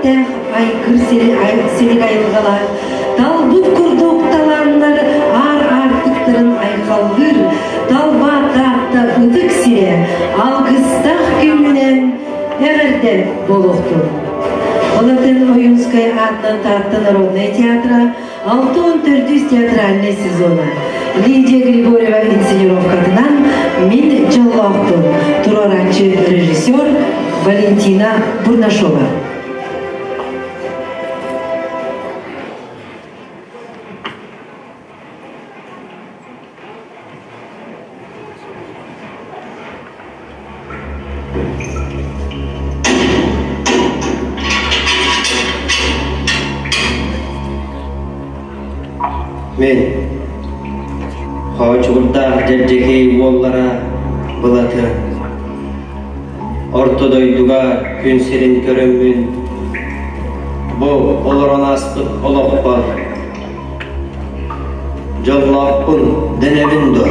эттээх айгыр силик айылҕалаах, талбыт курдук талааннар аар аартыктарын айхаллыыр талба Таатта ытык сирэ алгыстаах күҥҥүнэн эҕэрдэ буолуохтун! Олортон Ойуунскай аатынан Таатта народнай театра 64-үс театральнай сезона Лидия Григорьева инсценировкатынан «Мин дьоллоохпун» туруорааччы режиссер Валентина Бурнашова. Мин Хоочугурдаах Дьэбдьэкэй уоллара Былаты Орто дойдуга күн сирин көрөммүн бу олорон ааспыт олохпор Дьоллоохпун дэнэбин дуо?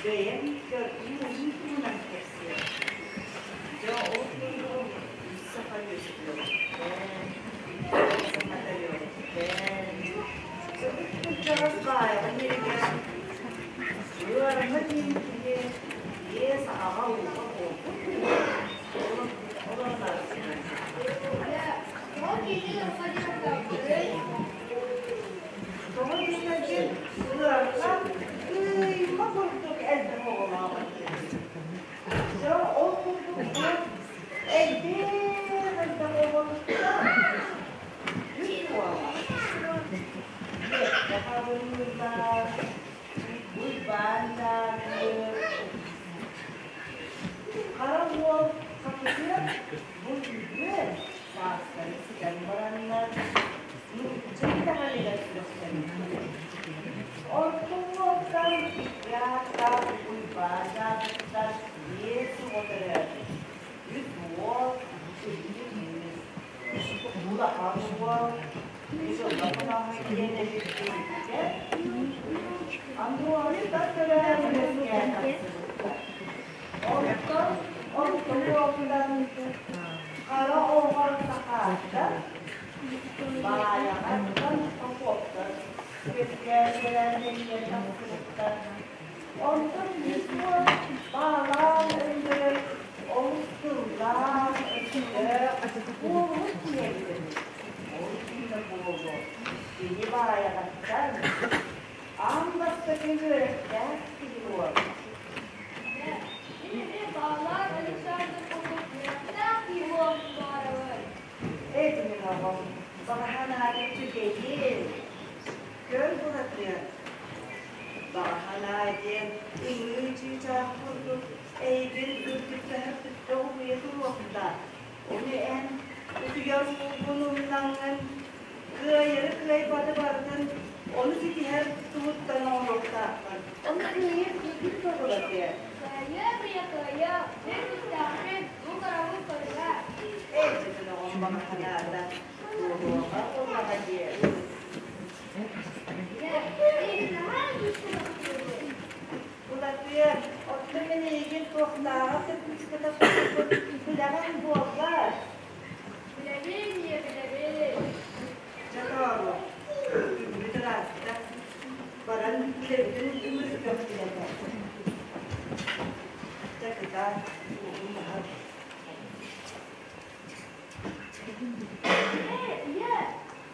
Бэйэм көрдүүр туһунан кэпсиэм. Дьэ, ол курдук үс саха үөскүөҕүттэн, саха төрүөҕүттэн, ытык кырдьаҕас баайаҕа иһэригэр ыарыһа диэн киһи биэс аҕа ууһа буолбут олорон ааспыт. Тоҕо диэтэргин, ыарха кыйма курдук элбэх оҕолоох этим. Дьэ, ол курдук бу элбэх элбэх оҕолуттан үс уола Бүөккэ Хабырыылаах, Уйбаан Дааныыр, Хара уол Хапытыан бу үһүөн саастарын ситэн бараннар, нуучча итэҕэлигэр сүрэхтэммит. Орто уолтан икки ааттаах Уйбаан Дааныттан биэс оҕо төрөөбүт. Үс уол, икки кыыс. Улахан уол Дьылҕа диэн эбит диэбиттэр. Андронида төрөөн үөскээн тахсыбыттар. Онтон орто уолтан хара оҕо Сахааттан, Баайаҕаттан Попуоптар үөскээн кэлэн тэнийэн тахсыбыттар. Онтон үс уол баалаан өллөрөр олус тыллаах, өстөөх, буолбут киһи эбит. Ол киһи буолуо, кини Баайаҕаттан аан бастакы үөрэхтээх киһи буолар. Мин баалаах Александр курдук үөрэхтээх киһи буолуохпун баҕарабын. Этимин оҕом, баҕаһан аайы үчүгэйин, көр булатыан. Баҕаһан аай диэн ымыы чыычаах курдук эйигин үрдүктэһэр уһуйа туруохтаах. Ону эн утуйар уугун умнаҥҥын, кыайары кыайбаты барытын ону ситиһэр туһуттан оҥоруохтааххын. Ону кыайыр киһи тобулатыа. Кыайыа, кыайа, мин кустаахпын, бу карабын көрүҥэ. Эйдэтин оҕом баҕаханаата, буолуоҕа буоллаҕа диэ. Дьэ, эйигин наһаа күүскэ таптыыбын. Улатыа, оттон мин эйигин туохтааҕар да күүскэ таптыырбын билэҕин буолбаат? Билэбин, ийэ, билэбин. Дьэ, тоору, күммүт ыраатта, баран үлэбитин үмүрүтүөхпүт этэ. Дьэ, кытаат, уугун аһар. Ээ, ийэ,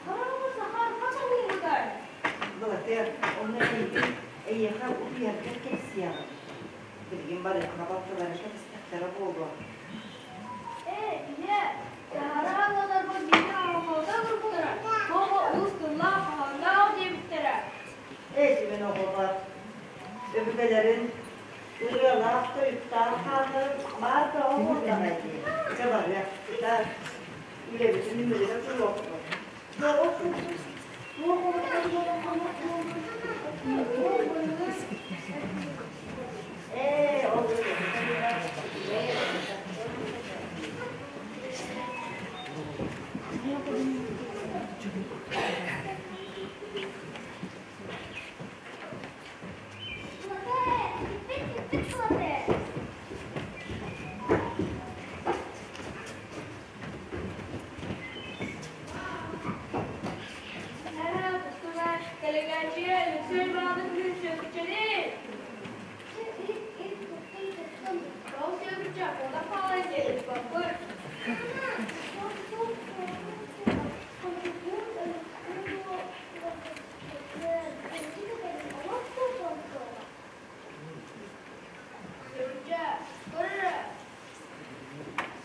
хараҕым Сахар хас уһуйбутай? Былатыа, онно эйигин эйиэхэ утуйаргар кэпсиэҕим. Билигин барыахха балтылара кэтэстэхтэрэ буолуо. Ээ, ийэ, таһаараа уолларбын бииргэ оҥоһуота турбуттара. Тоҕо олус тыллаах, хоһоонноох. Бээчиэ, Өлөксөй Ивановлыын Сүөкүччэлиин. Ол Сүөкүччэ буолан хаалан диэбиппаппыт. Сүөкүччэ, көр эрэ,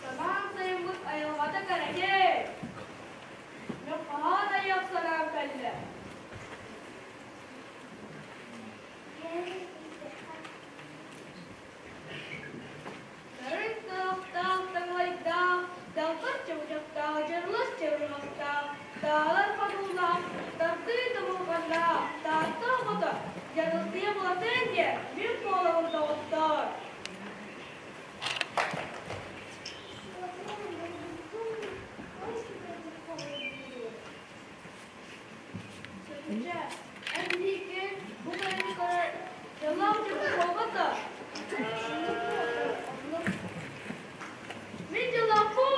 самаан сайыммыт айылҕата кэрэтин! Мин хаһан айах санаам кэллэ. Нарын талахтаах, таҥалайдаах, далбар чабычахтаах, дьарылас чабырҕахтаах, таалар хонуулаах, тардыы тобулҕаннаах, Таатта оҕото, дьарылтыйа булатын диэн мин буолабын доҕоттоор. Сөбүлэ, эн биһиги бу кэлин көрөр дьоллоох дьону буолбата. Мин дьоллоохпун!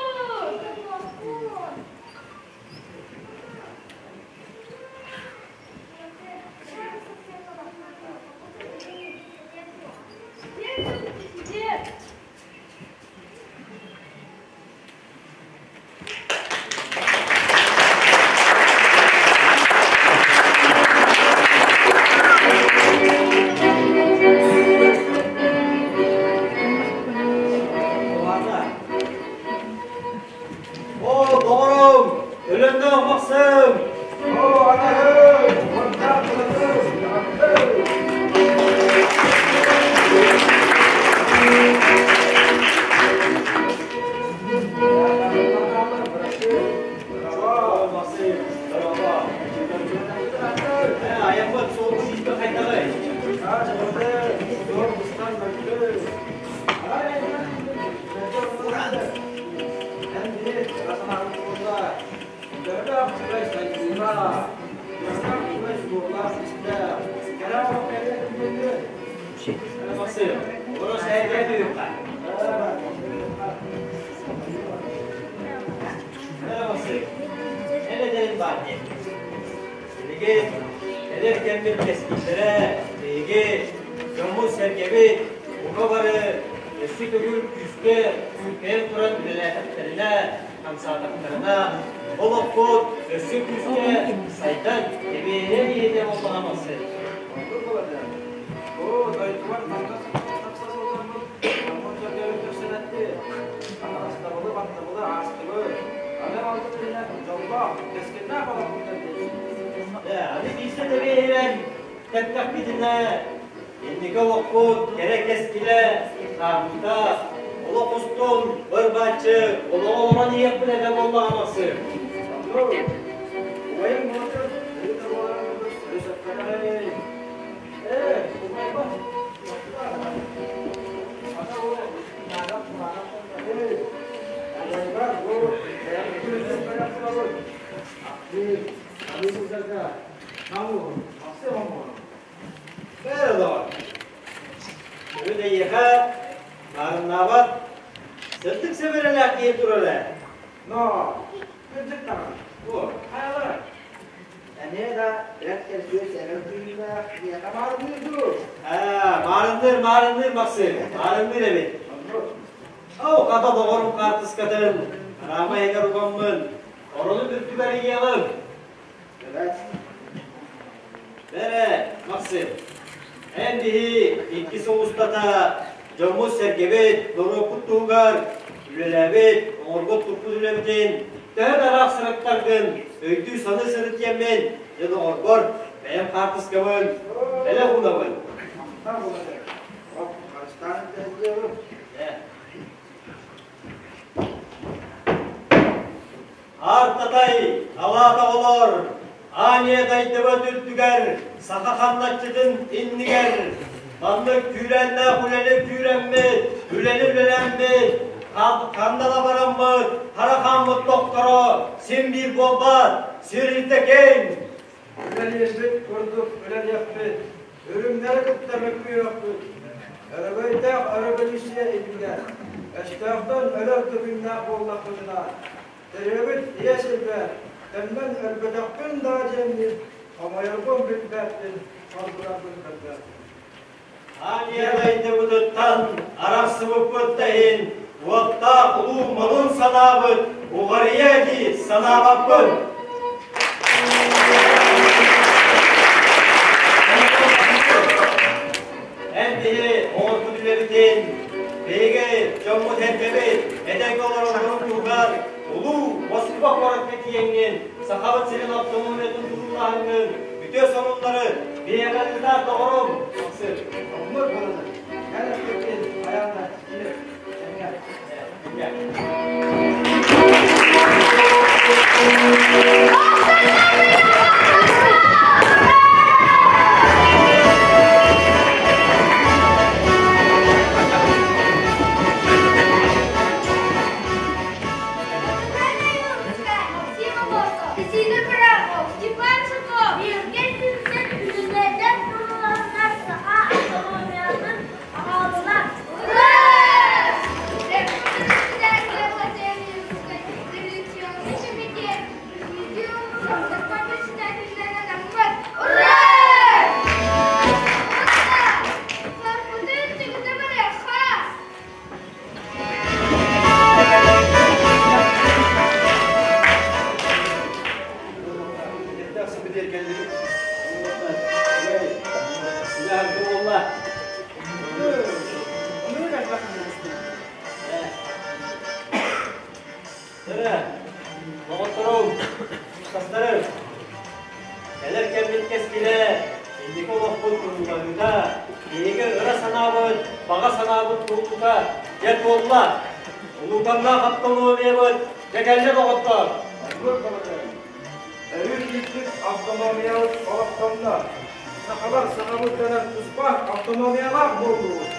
Сидеть! О, доҕорум, өлөннөөх Махсым! О, анаһым, уоннаах кылатым, Айаммыт суолбут ииппэ хайдаҕый? Билигин эдэр кэммит кэскиллэрэ биһиги дьоммут-сэргэбит бука бары өссө төгүл күүскэ күүркэйэн туран үлэлээтэхтэринэ, хамсаатахтарына, олохпут өссө күүскэ сайдан, тэбиэһинэн иһитэ буоллаҕа Максим. Оннук буолар. Бу дойдубар тахса тахса сылдьаммыт дьоммут-сэргэбит көрсөнөттү. Атаҕастабылы, баттабылы аастыбыт. Аны алгыс иһинэн дьоллоох, кэскиллээх олохпут кэллин. Аны биирсэ тэбиэһирэн тэптэхпитинэ, инники олохпут кэрэ кэскилэ хаамыыта, олох устун быр-бааччы олоҕу олорон иһиэхпит этэ буоллаҕа Максим. Убайым буолтун, ыыта буоларын курдук өсөппөтөҕүй. Ээ, убайбар, ата ол наадах кураанах тыллары. Убайбар бу бэйэм күлүсүн бэлэх тылабыт. Ахтыы, аны сылдьарга Нам Максим оҥорон. Бэр олоҕор. Бүгүн эйиэхэ маарыннаабат сырдык сэбэрэлээх киһи турар ээ. Но, кырдьык даҕаны. Бу, хайалара? Эмиэ да бэрт кэлбиэ сэрэл күүһүлээх киһиэхэ маарынныыр дуу? Аа, маарынныыр, маарынныыр Максим, маарынныыр эбит. Оннук. Оо, хата доҕорум хаартыскатын, араама иһигэр угаммын, оронун үрдүгэр ыйыаҕым. Бэрэ, Максим, эн биһи икки сыл устата дьоммут-сэргэбит, норуоппут туһугар үлэлээбит, оҥорбут-туппут үлэбитин төһө да ыраах сырыттаргын өйдүү-саныы сырыт диэммин, дьэ доҕорбор бэйэм хаартыскабын бэлэх уунабын. Махтал буолар. Харыстаан тэһдиэҕим. Аар-татай, алаата оҕолор, аан ийэ дайдыбат үрдүгэр, саха хамначчытын иннигэр маннык күүрээннээх үлэни күүрэммит, үлэни үлэлэммит, ханна бараммыт, хара хааммыт тохторо син биир буолбат, сир ирдэкин. Үлэлиирбит курдук үлэлиэхпит, үрүҥнэри кытта мөккүһүөхпүт. Өрөгөйдөөх өрөбөлүүссүйэ иннигэр, өстөөхтөн өлөр төгүннээх буоллахпытына, төрүөбүт ийэ сирбэр төннөн өлбөтөхпүн даа диэммит. Хомойорбун билбэппин, хоргутарбын көрбөппүн. Аан дойдубутуттан арахсыбыппыт да иһин, уоттаах улуу модун санаабыт уҕарыйа дии санаабаппын. Эн биһи оҥорбут үлэбитин, биһиги дьоммут-сэргэбит этэҥҥэ олороллорун туһугар улуу Москва куоракка тиийэҥҥин Сахабыт сирин автономиятын туруулаһаҥҥын үтүө сонуннары биһиэхэ ыытаар доҕорум. Максим, оннук барыны. Эн эппиккин хайаан да киир, тэҥҥэ. Доҕотторум, тастарым, кэлэр кэммит кэскилэ, инники олохпут туруулаһыыта, биһиги ыра санаабыт, баҕа санаабыт туолуута дьэ туолла. Улууканнаах автономиябыт дьэ кэллэ доҕоттоор! Өрүү киирбит автономиябыт олохтонно. Сахалар сахабыт дэнэр туспа автономиялаах буоллубут.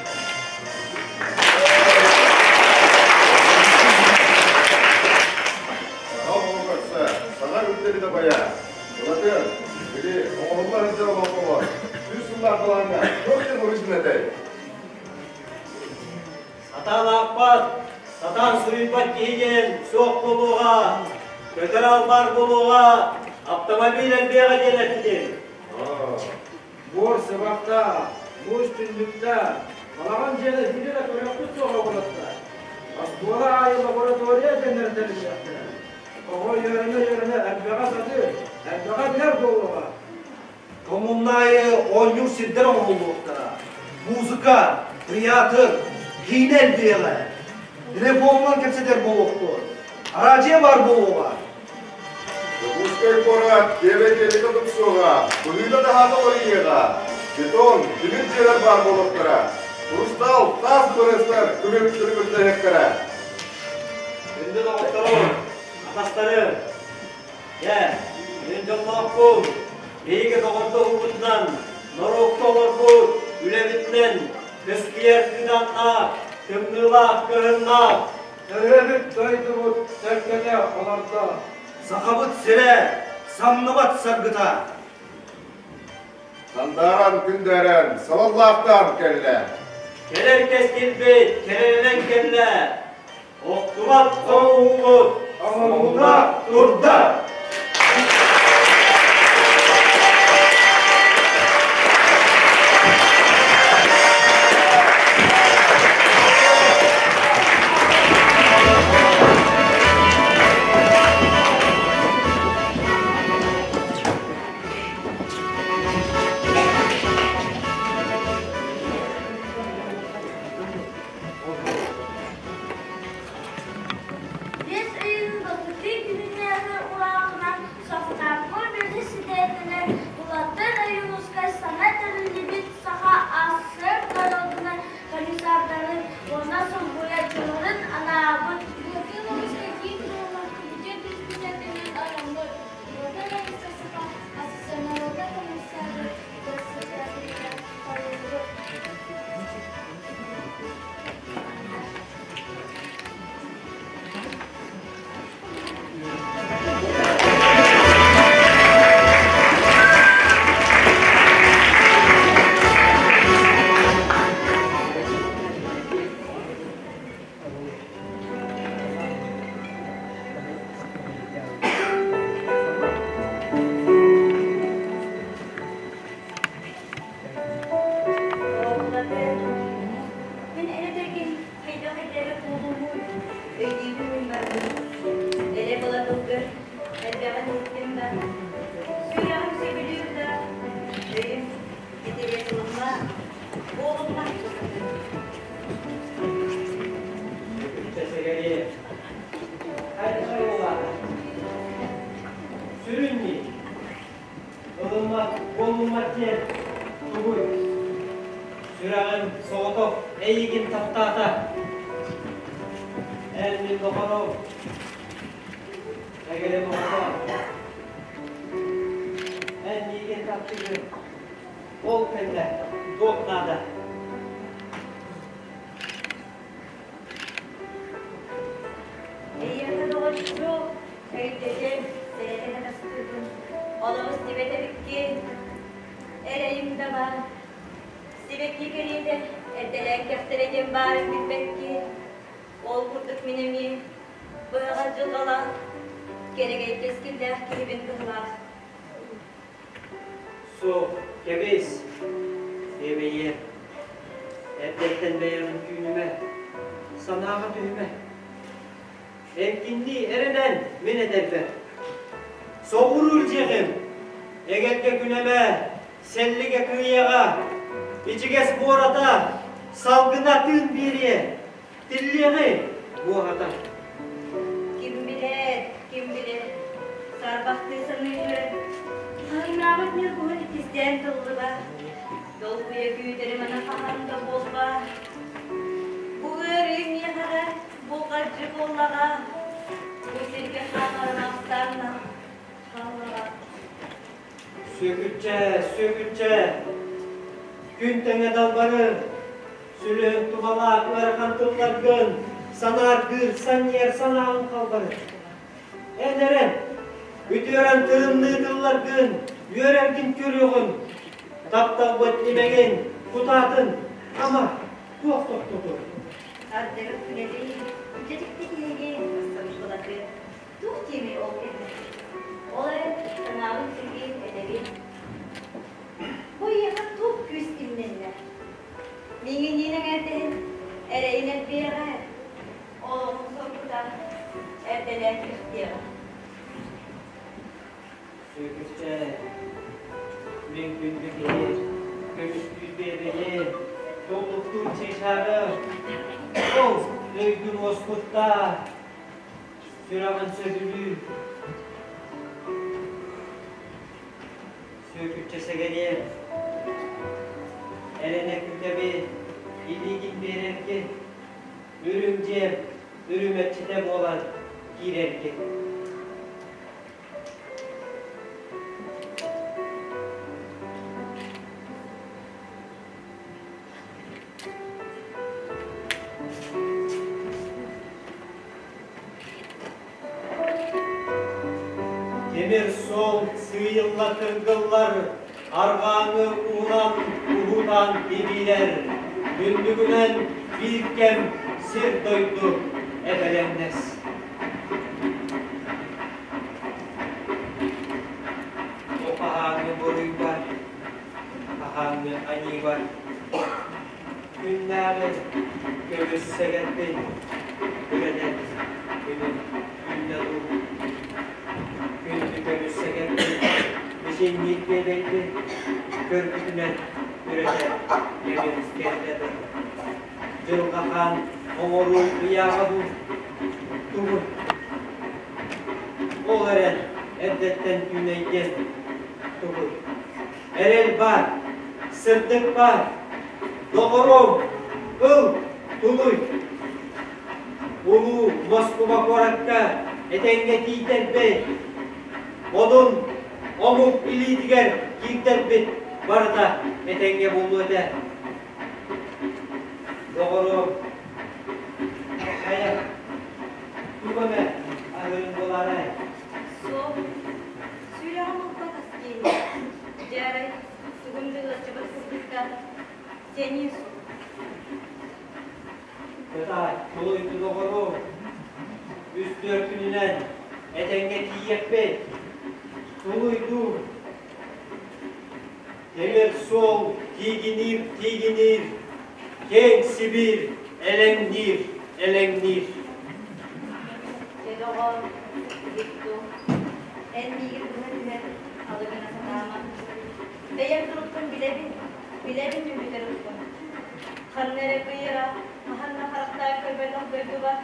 Саха оҕо көрсө, саҥа үрдэли да байа. Былатыан, били оҥоһулла сылдьар олоҥхоҕо сүүс сыллаах былааҥҥа туох диэн уруйдун этэй? Сатаан аахпат, сатаан суруйбат киһи диэн суох буолуоҕа, көтөр албаар буолуоҕа, автомобиль элбиэҕэ диэн эппитим. Буор сыбахтаах, муус түннүктээх, балаҕан дьиэни биир эрэ көрүөхпүт суоҕа уолаттар. Оскуола аайы лаборатория дэнэр тэриллиэхтэрэ. Оҕо үөрэнэ-үөрэнэ элбэҕэ сатыыр, элбэҕэ билэр буолуоҕа. Коммунаайы оонньуур сирдэр оҥоһуллуохтара. Музыка, тыйаатыр, киинэ элбиэҕэ. Телефонунан кэпсэтэр буолуохпут. Араадьыйа баар буолуоҕа. Дьокуускай куорат киэбэ-киэлитэ тупсуоҕа, быһыыта-таһаата уларыйыаҕа, бетон, тимир дьиэлэр баар буолуохтара, хрустал, таас дворецтар күлүмүрдэһиэхтэрэ. Күндү доҕотторум, атастарым, дьэ, мин дьоллоохпун, биһиги доҕордоһуубутунан, норуокка олорбут үлэбитинэн көскүйэр кыыдааннаах, тымныылаах кыһыннаах Төрөөбүт дойдубут төлкөтө олордо. Сахабыт сирэ самныбат саргыта. Сандааран күндээрэн, салаллаахтаан кэллэ. Кэлэр кэскилбит кэрэлэнэн кэллэ. Охтубат хомуһуубут оҥоһууна турда. Бэс ыйын бастакы күнүнээҕи ураҕа Сөбүн дии. Ылыммат, буолуммат диэн тугуй? Сүрэҕим соҕотох эйигин таптаата. Эн мин доҕорум, эгэлэм оҕото. Эн миигин таптыгын, ол кэннэ туох наада? Эйиэхэ доҕоччу, өйдөтөн, сэрэтэн атастыыбын. Олоҕу истибэт эбиккин, эрэйим да баар. Сибэкки кэриэтэ эрдэлээн кэхтэрэ диэн баарын билбэккин. Ол курдук мин эмиэ быһаҕас дьылҕалаах, кэрэгэй кэскиллээх киһибин быһылаах. Суох, кэбис, диэбэйиэ. Эрдэттэн бэйэҕин түүнүмэ, санааҕа түһүмэ. Эркиннии эрэнэн мин этэрбэр. Соҕуруур дьиэҕим, эгэлгэ күнэмэ, сэллигэ кыйыаҕа, ичигэс буората, салгына тыын биэриэ, Тиллиэҕи буоһата. Ким билэр, ким билэр, саарбахтыы саныыгын. Хаһыҥнаабыт ньургуһун иккистээн тыллыба. Долгуйа күүтэрим аны хаһан да буолба. Бу ыарыы миэхэҕэ булҕадьы буоллаҕа. Бу сиргэ хааларын ахсаанна хааллаҕа. Сүөкүччэ, сүөкүччэ, күн тэҥэ далбарын, сүлүһүн тумалаах ыарахан тылларгын санааргыыр, санньыар санааҕын халбарын. Эн эрэн, үтүөрэн тырымныы тылларгын, үөрэргин көрүөҕүм. Тапталбыт имэҥин, кутаатын, ама, туох тохтотуой? Ардыгар күнэбин, дьэ дьикти киһигин, сабыппылатыа. Туох диэмий ол кэннэ? Ол эрэн санаабын сиргиин этэбин. Бу эйиэхэ туох күүс имнэннэ? Миигинниин эҥээрдэһин, эрэйин элбиэҕэ, олоҕун соргута эрдэлээн кэхтиэҕэ. Сүөкүччэ, мин күндү киһи, көмүскүүр биэбэйи, туллуктуур чыычааҕы, ол өйгүн уоскутта, Сүрэҕин сөбүлүүр Сүөкүччэ сэгэриэ, эрэнэ күүтэбин, илиигин биэрэргин, үрүҥ дьиэм үрүмэччитэ буолан киирэргин. Тимир суол сыыйылла тыргыллар, арҕааҥы уунан уһуутаан тибиилэр, түннүгүнэн биир кэм сир-дойду эбэлэҥнэс. Бу хаһааҥҥы буруйбар, хаһааҥҥы аньыыбар Күннээҕи көмүс сэгэрбин үлэнэн күнүн күннэ дуу, күндү көмүс сэгэрбин мичиҥниир биэбэйбин көрбүтүнэн үрэтэ кэмин кэллэ дуу, дьылҕа хаан оҥоруу ыйааҕа дуу, тугуй? Ол эрэн эрдэттэн түүнэйдиэн тугуй? Эрэл баар, сырдык баар, доҕоруом, ыл, тулуй! Улуу Москуба куоракка этэҥҥэ тиийдэрбит, модун омук илиитигэр киирдэрбит барыта этэҥҥэ буолуо этэ. Доҕоруом, хайа, тугу эмэ аһыырын буолаарай? Суох, Сүрэҕим ылбат ас диэни. Дьэ арай, тугум да ыалдьыбат курдук да, сэниэ суох. Кытай, тулуйду доҕорум. Үс-түөрт күнүнэн этэҥҥэ тиийиэхпит. Тулуйдуу. Тимир суол тиигиниир тиигиниир, киэҥ Сибиир элэҥниир элэҥниир. Дьэ доҕоор, Виктор, эн миигин быһа түһэн алы гына сатаама. Бэйэм турукпун билэбин, билэбин мин бүтэр уһукпун. Ханна эрэ кыйыра, хаһан да харахтаан көрбөтөх дойдубар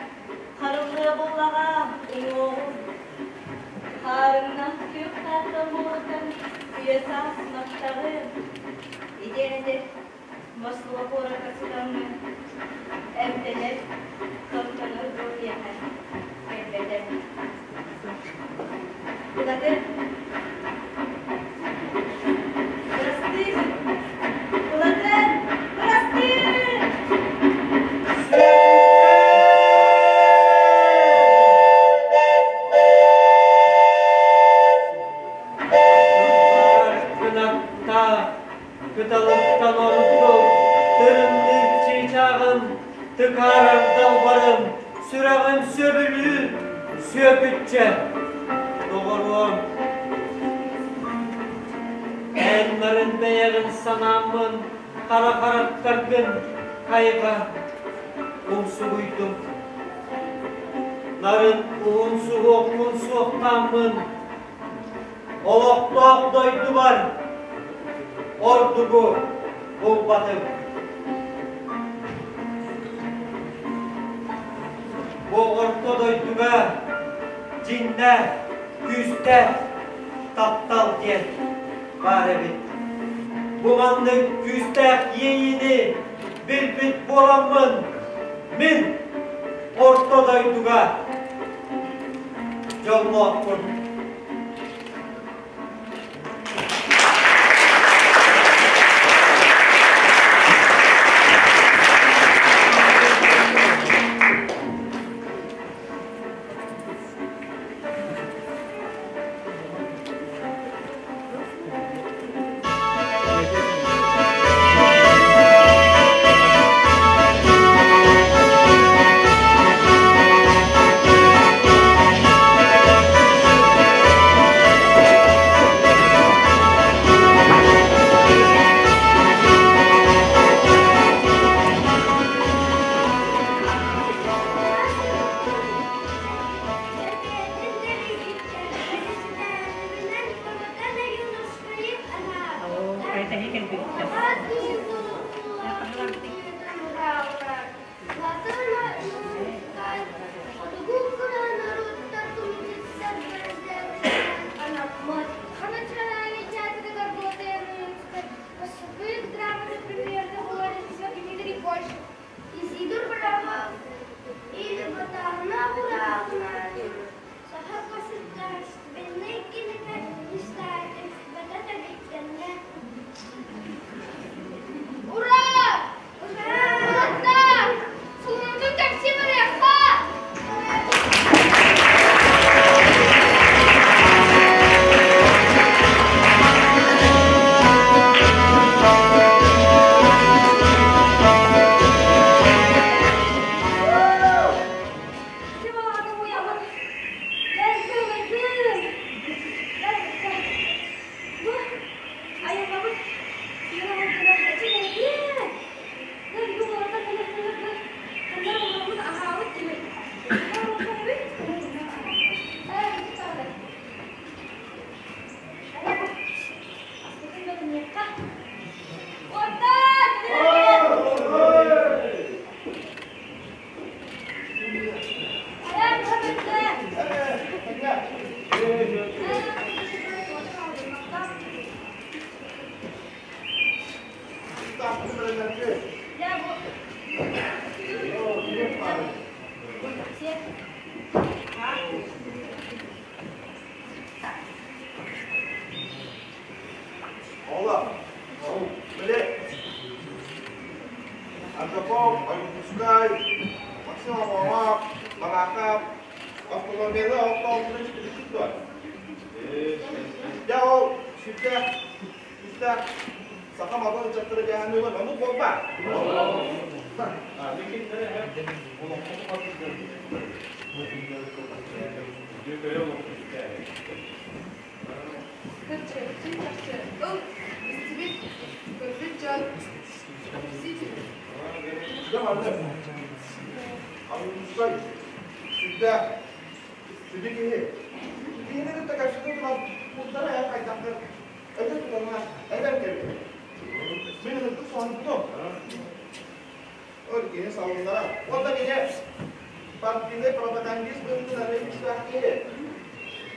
харыллыа буоллаҕа, уҥуоҕум. Аарыҥнаах күөх Таатта муоруттан үйэ-саас махтаҕыам. Итиэн этэ Москуба куоракка сытаммын эмтэнэр, томтонор дуо диэхэ кэлбэтэ. Былатын Бырастыы Былатын Бырастыы! Кынатта кыталыктан ордук тырымныыр чыычааҕым, тыкаарар далбарым, сүрэҕим сөбүлүүр сүөкүччэ. Доҕоруом, эн нарын бэйэҕин санааммын, хара харахтаргын хайҕа умсугуйдум. Нарын уһун суһуохпун суохтааммын, Олохтоох дойдубар ордугу булбатым. Бу орто дойдуга дьиҥнээх, күүстээх таптал диэн баар эбит. Бу маннык күүстээх иэйиини билбит буоламмын, мин орто дойдуга дьоллоохпун.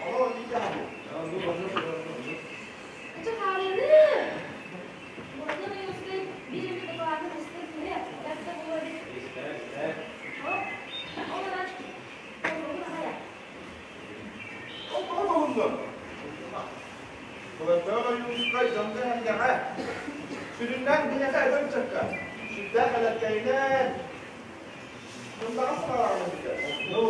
Ону оннук дьаһабыл. Ача хаалыны! Мурдун Ойуунускай биир эмит дакылаатын истэр киһи бэрт да буолуо эбит. Истэр, истэр. Ол, ол ынан толорбут аҕай Ол тоҕо тоһуннун? Былатыан Ойуунускай дьоҥҥо-сэргэҕэ, сүрүннээн биһиэхэ эдэр ыччакка, сүрдээх элэккэйинэн, сымнаҕас санаалааҕынан билэр. Ну,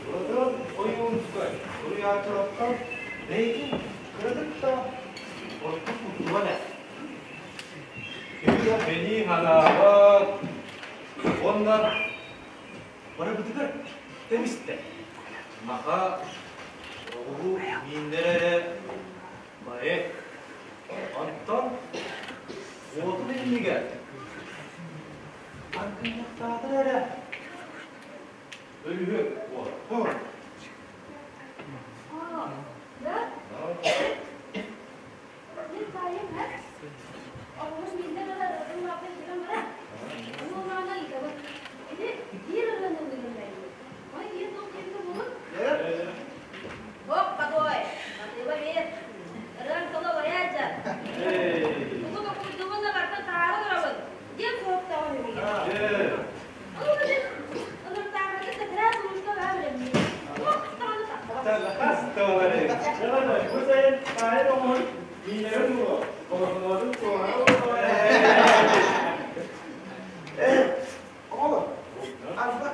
Былатыан Ойуунускай суруйааччылартан бэйэтин кыратык да ордук туттубат ээ. Кими да бэнии санаабат уонна барыбытыгар тэбистэ. Маха оҕуһу мииннэрэ эрэ поэт. Онтон уотун иннигэр аргынньахтаатар эрэ өлүһүөк буолар. Аа, да? Мин таайым эр. Оҕуһун мииннэр эрэ ырыатын мааппын бүтэн баран, ону ылаана ыытабын. Ити биир ырыаны ыллыырым бэйэбит. Ой, киһи туох диэбитэ буолур? Хоп, подой! Матыыба биир. Ырыаҥ тыла уларыйа Тугу токуйдубун да барытын таһаара турабын. Диэн суруктаҕын үһүгүн. Ол мин ыныртааҕыгыт тэтэрээт улууска баа бэлэмниир. Туох даҕаны тахсыбат. Хас тыллары. Бу сайын таайын оҕоһун миинэрин буолуо. Олохунуотун туоһара буолуо. Ээ, оҕолор, арба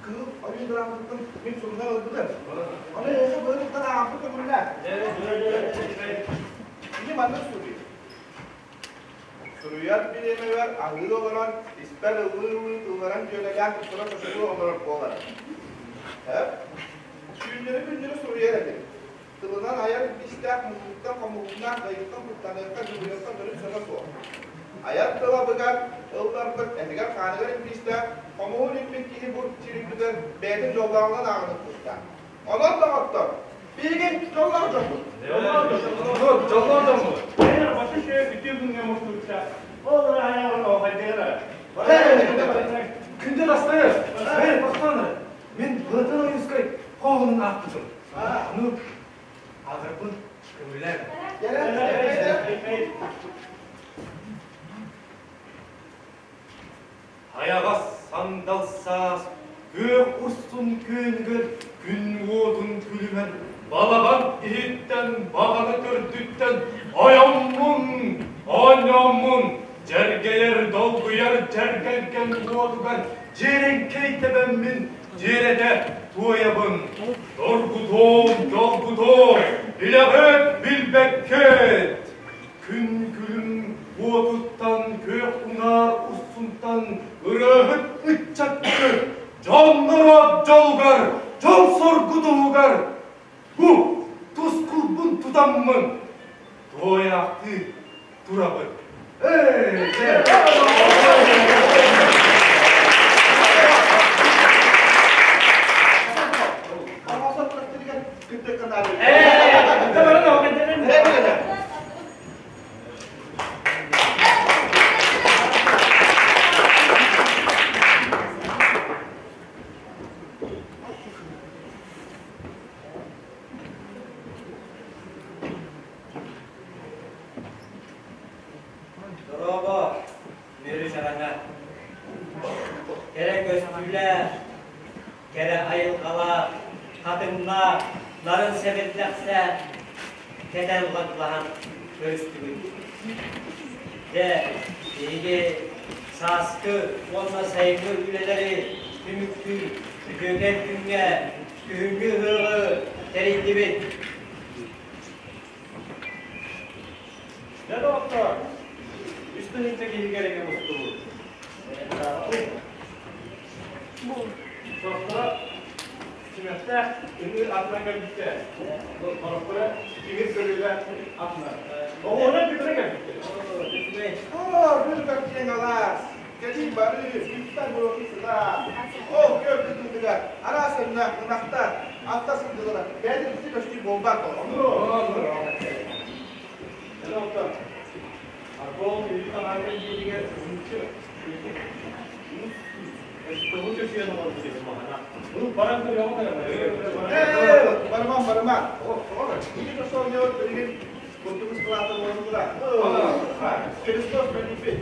кыыл ойуун драматыттан мин сурунан ылбытым. Ону эһиэхэ былырыттан ааҕарбыт көҥүллээх. Кини маннык суруйар. Суруйар бириэмэбэр аһыы олорон, испэр ыллыы-ыллыы тылларан дьүөрэлээн туттара чочулуу олорор буоларым. Түүннэри-күннэри суруйар этим. Тылынан айар илбистээх муннуктан хомуһуннаах дайыттан куттаныахха, дьулуйуохха төрүт сөбө суох. Айар тыла быгар, ылларбыт, этигэр-хааныгар илбистээх, хомуһун илпит киһи бу сир үрдүгэр бэйэтин дьоллооҕунан ааҕынар тустаах. Онон, доҕоттор, биһиги дьоллоох дьоммут. Дьоллоох дьоммут. Башы шөй үтүө күҥҥэ мустубута. Ол ырааһайаҕын оҕайдыгара. Күндү тастайыр. Эй, Бахтаныр. Мин Былатын Ойуунскай хоһоонун аахпытым. Ону ааҕарбын көҥүллээн. Хайаҕас сандал саас күөх урсун күөнүгэр күн уотун күлүмэр балаҕан иһиттэн баҕана төрдүттэн ойоммун, оонньооммун, дьэргэйэр долгуйар дьэргэлгэн уотугар дьиэрэҥкэй тэбэммин дьиэрэтэ туойабын. Доргутуом, долгутуом, билэҕит, билбэккит! Күн күлүм уотуттан, күөх унаар устунтан ырыаһыт ыччаккы дьон-норуот дьолугар, дьол-соргу туһугар бу тускулбун тутаммын туойаахтыы турабын. Эй, Дорообо, Мүрү саҕана. Кэрэ көстүүлээх, кэрэ айылҕалаах, хатыҥнаах, нарын сэбирдэхтээх кэтэн лаглаһан көрүстүбүт. Дьэ, биһиги сааскы уонна сайыҥҥы үлэлэри түмүктүүр үтүөкэн күҥҥэ күһүҥҥү ыһыаҕы тэрийдибит. Дьэ, доҕоттоор, үс тыһыынча киһи кэриҥэ мустубут. Сорохторо симэхтээх ыҥыыр атынан кэлбиттэр. Сорохторо тимир көлүлэ атынан. Оҕуһунан бүтэрэ кэлбиттэр. Оо, күн киэҥ алаас, кэлии барыы, күнтэн буруотун сыта. Ол күөл кытыытыгар араас өҥнөөх ынахтар, атта сылгылара бэйэтин ити көстүү буолбат Доктор, Арбол үһү таҥаратын дьиэтигэр уһунчу, үс Барыман, барыман. Ити соңньор билигин курдук ыскылаата буолан Христос мэлиппит.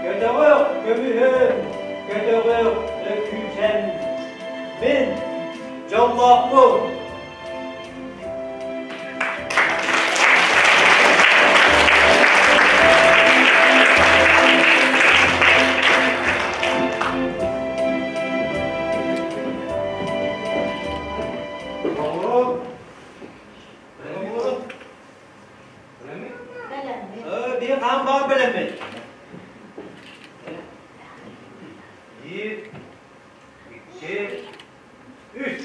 Көтөҕөх көмүһүм, көтөҕөх өкүүчэм, мин дьоллоохпун. Биир хаан баар бэлэммит. Биир, икки, үс.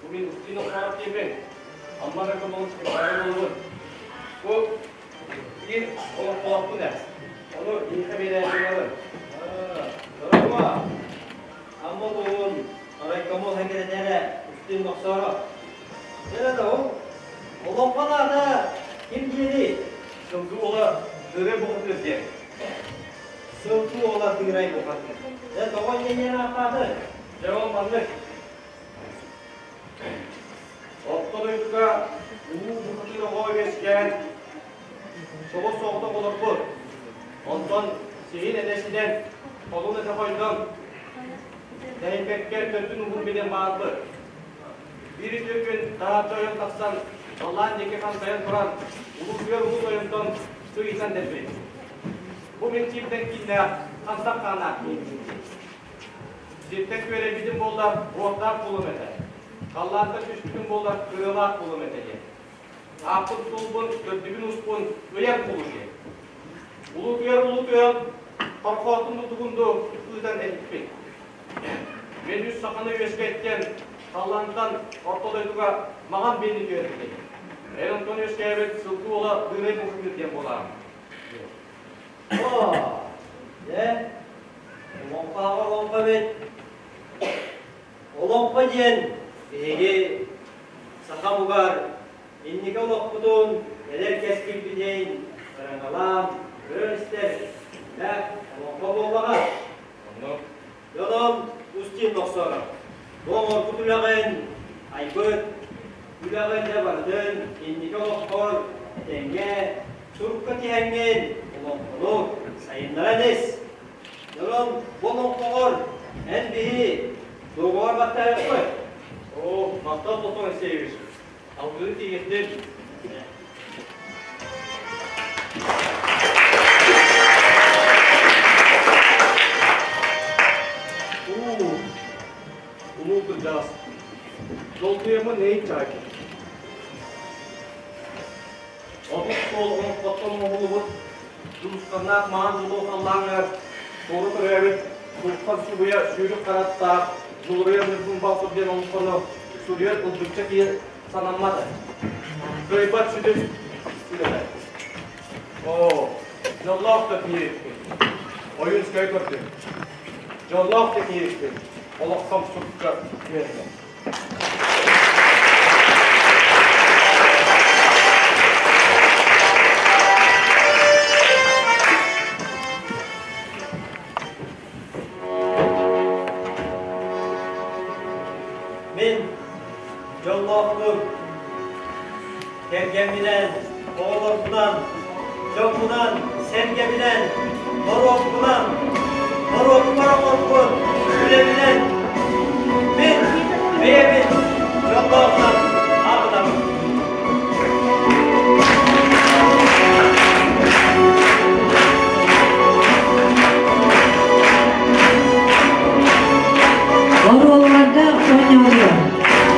Бу мин Устин Охаров диэммин. Амма Ракомоловский Павел Бу биир олохтоохпун ээ. Ону миэхэ биэрээччи Дорогума, Амма улууһун райкомол сэкирэтээрэ Устин Нохсооров. Дьэ да ол олоҥхо аата ким диэний? Сылгы уола Дырай Бухатыыр диэн. Сылгы уола Дырай Бухатыыр. Дьэ тоҕо инньэ ааттааты? Дьэ ол маннык. Орто дойдуга улуу бухатыыр оҕо үөскээн собус-соҕотох олорбут. Онтон сиһин эдэсинэн, холун этэ хойдон, тэһийбэккэ төрдүн уһун билэн баарбыт. Биир үтүө күн таһырдьа ойон тахсан, халлаан диэки хантайан туран, улуутуйар улуу тойонтон ыйытан дэлбит. Бу мин кииртэн кииннээх, хантан хааннаах киһибин. Сиртэн күөрэйбитим буоллар, уохтаах буолуом этэ. Халлаантан түспүтүм буоллар, ырыалаах буолуом этэ диэн. Ааппын суолбун, төрдүбүн успун ыйар кулу диэн. Улуутуйар улуутуйан, хорхоотун тутугунду ыытан этиппит. Мен үс саханы үөскэттэн, халлаантан орто дойдуга маҕан биэни түһэрбитим. Эн онтон үөскээбит сылгы уола Дыырай Бухатыыр диэн буолаам. О, дьэ, олоҥхоҕо олоҥхо эбит. Олоҥхо диэн биһиги саха омугар инники олохпутун эдэр кэскилбитин ыраҥалаан көрөр-истэр да олоҥхо буоллаҕа. Оннук. Дьонон Устин Нохсоров, бу оҥорбут үлэҕин, айбыт үлэҕин дьэ барытын инники олоххор этэҥҥэ сурукка тиһэҥҥин олоҥхону сайыннаран ис. Дьонон бу олоҥхоҕор эн биһи дуогабар баттаһыахпыт. Оо, махтал Платон Алексеевич. Алгыһы тиийиэхтин. Уу, улуу кырдьаҕас. Долгуйаммын эйин чаакы. Отут суол оҥоххоттон оҥоһуллубут дьулусханнаах маҥан дьулуо халлааҥҥар туора төрөөбүт Дулхан субуйа сүүрүк харахтаах Дьулуруйар Ньургун Боотур диэн олоҥхону суруйар ылбычча киһи санаммата. Кыайбат сүдү үлэтэ. Оо, дьоллоох да киһи эбиппин. Ойуунскай көрдүм. Дьоллоох да киһи эбиппин. Олоххом сурукка үөрэнэ. Мин дьоллоохпун, кэргэмминэн, оҕолорбунан, дьоммунан, сэргэбинэн, норуоппунан, норуоппар оҥорбут үлэбинэн мин бэйэбин дьоллоохунан ааҕынабын. Оруолларга оонньоотулар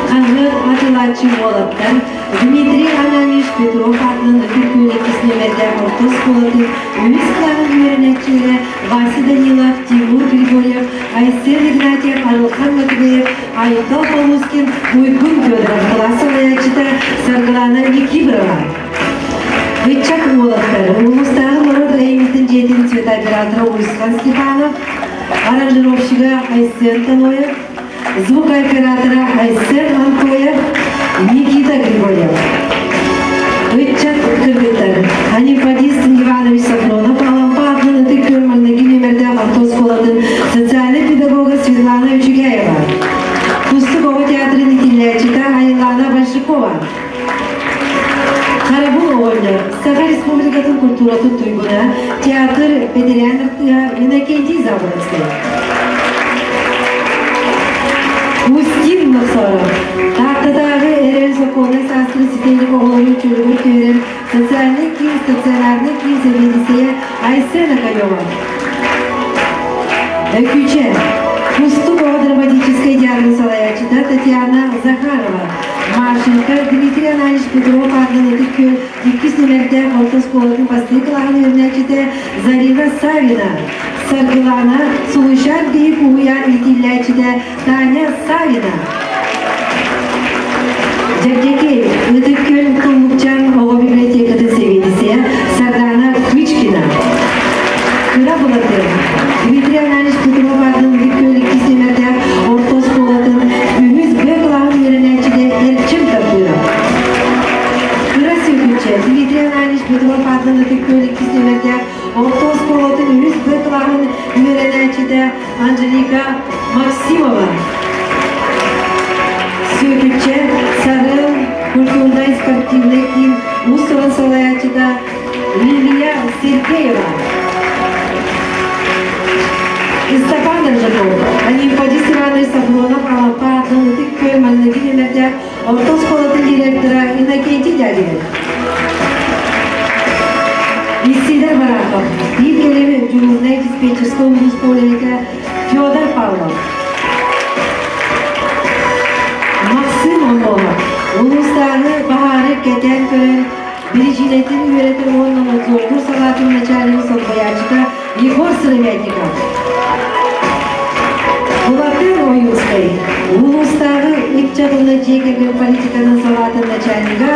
хаһыат атыылааччы уолаттар Дмитрий Ананьевич Петров аатынан Ытык Күөл иккис нүөмэрдээх орто орто оскуолатын үһүс кылааһын үөрэнээччилэрэ Вася Данилов, Тимур Григорьев, Айсен Игнатьев, Арылхан Матвеев, Айтал Полускин, Уйгун Федоров, кылаас салайааччыта Саргылана Никифорова. Ыччат уолаттар, улуустааҕы норуот айымньытын дьиэтин цветооператора Уйсхан Степанов, аранжировщига Айсен Таноев, звукооператора Айсен Антоев, Никита Григорьев. Ыччат кыргыттар, Анифадист Иванович Сафронов, Алампа аатынан Ытык Күөл маҥнайгы нүөмэрдээх орто оскуолатын социальнай педагога Светлана Үчүгэева, Кустук оҕо театрын иитиллээччитэ Айылаана Большакова, Харабыл оҕонньор, Саха Республикатын культуратын туйгуна, театр бэтэрээн артыыһа Иннокентий Заболоцкай. Устин Нохсоров, Тааттатааҕы эрэл сокуоннай саастыы ситиилик оҕолору чөлүгэр түһэрэр социальнай киин стационарнай киин сэбиэдиссэйэ Айсен Акаева. Өкүчэ, Кустук оҕо драматическай театрын салайааччыта Татьяна Захарова, Машенька Дмитрий Ананьевич Петров аатынан Ытык Күөл иккис нүмердээх орто оскуолатын бастакы кылааһын үөрэнээччитэ Зарина Савина, Саргылана Сулушан биһик уһуйаан иитиллээччитэ Таня Савина. Дьэбдьэкэй, Ытык Күөл Туллукчаан оҕо библиотекатын сэбиэдиссэйэ Сардаана Кычкина. Кыра Былатыр, Дмитрий Ананьевич Петров аатынан Ытык Күөл иккис нүмердээх орто оскуолатын үһүс Б кылааһын үөрэнээччитэ Эрчим Таппыров. Кыра Сүкүччэ, Дмитрий Ананьевич Петров аатынан Ытык Күөл иккис нүмердээх орто оскуолатын үһүс Б кылааһын үөрэнээччитэ Анжелика Максимова. Сүөкүччэ Сарыал культурнай спортивнай киин уус-уран салайааччыта Лилия Сергеева. Степан Ржаков, Анемподист Иванович Сафронов Алампа аатынан Ытык Күөл маҥнайгы нүөмэрдээх орто оскуолатын директора Иннокентий Дягилев. Исидор Барахов, биир кэлим дежурнай диспетчерскэй улууска үлэһитэ Федор Павлов. Максим Омолов, улуустааҕы баһаары кэтээн көрөн, биричиинэтин үөрэтэр уонна надзордуур салаатын начальнигын солбуйааччыта Егор Сыромятников. Булатыр Ойуунскай, улуустааҕы ыччат уонна дьиэ кэргэн политикатын салаатын начальнига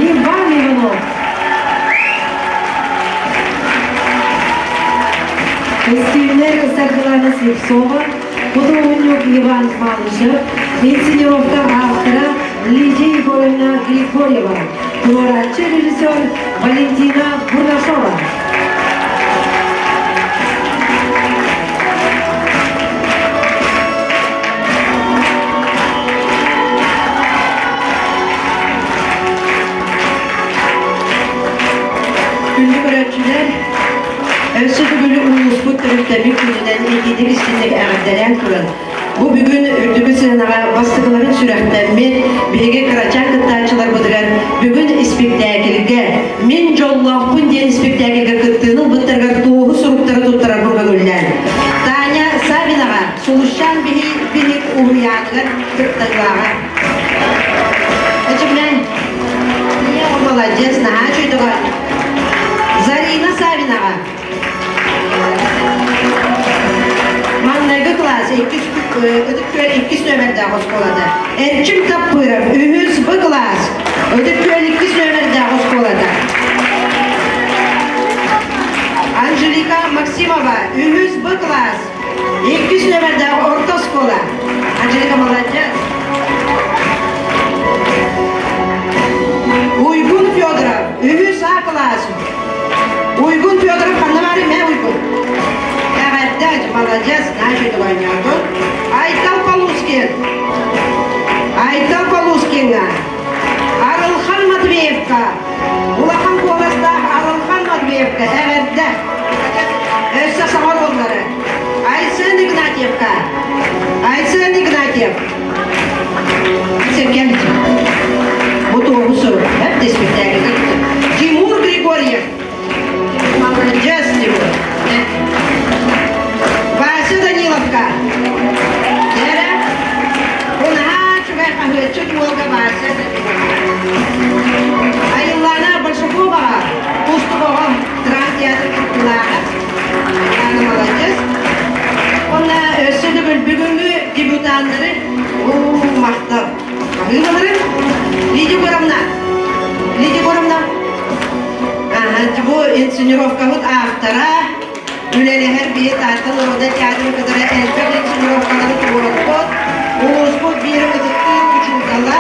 Иван Иванов. Көстүүннэр Саргылана Слепцова, худуоһунньук Иван Малышев, инсценировка автора Лидия Егоровна Григорьева, туруорааччы режиссер Валентина Бурнашова. Күндү көрөөччүлэр, өссө төгүл улууспут төрүттэммит күнүнэн итиитик истинник эҕэрдэлээн туран, бу бүгүн үрдүкү сыанаҕа бастакыларын сүрэхтэммит биһиги кырачаан кыттааччыларбытыгар бүгүн испиктээкилгэ «Мин дьоллоохпун» диэн испиктээкилгэ кыттыыны ылбыттарыгар туоһу суруктары туттарарбын көҥүллээн. Таня Савинаҕа Сулусчаан биһик уһуйааныгар кыттыылааҕа. Эчимнэн, молодец, наһаа үчүгэй. Зарина Савинаҕа Маҥнайгы кылаас иккис Ытык Күөл иккис нүөмэрдээх оскуолата. Эрчим Таппыров үһүс Б кылаас Ытык Күөл иккис нүөмэрдээх оскуолата. Анжелика Максимова үһүс Б кылаас иккис нүөмэрдээх орто оскуола. Анжелика молодец. Уйгун Федоров үһүс А кылаас Уйгун Федоров ханна баарый мэ Уйгун? Эҕэрдэ, молодец, значит оонньоотун. Айтал Полускин. Айтал Полускинга. Арылхан Матвеевка. Улахан куоластаах Арылхан Матвеевка эҕэрдэ. Өссө саҥа оруоллары. Айсен Игнатьевка. Айсен Игнатьев. Сергей Бу туоһу сурук. Тимур Григорьев. Молодец, Тимур. Вася Даниловка. Дээрэ. Унаһаа чугай хаһыатчыт уолга Вася Айыллана Большаковаҕа Кустук оҕо Бу инсценировкабыт автора, үлэлэһэр биир Таатта норуода театрын кытары элбэх инсценировкалары туруорбут, улууспут биир ытыктыыр учуутала,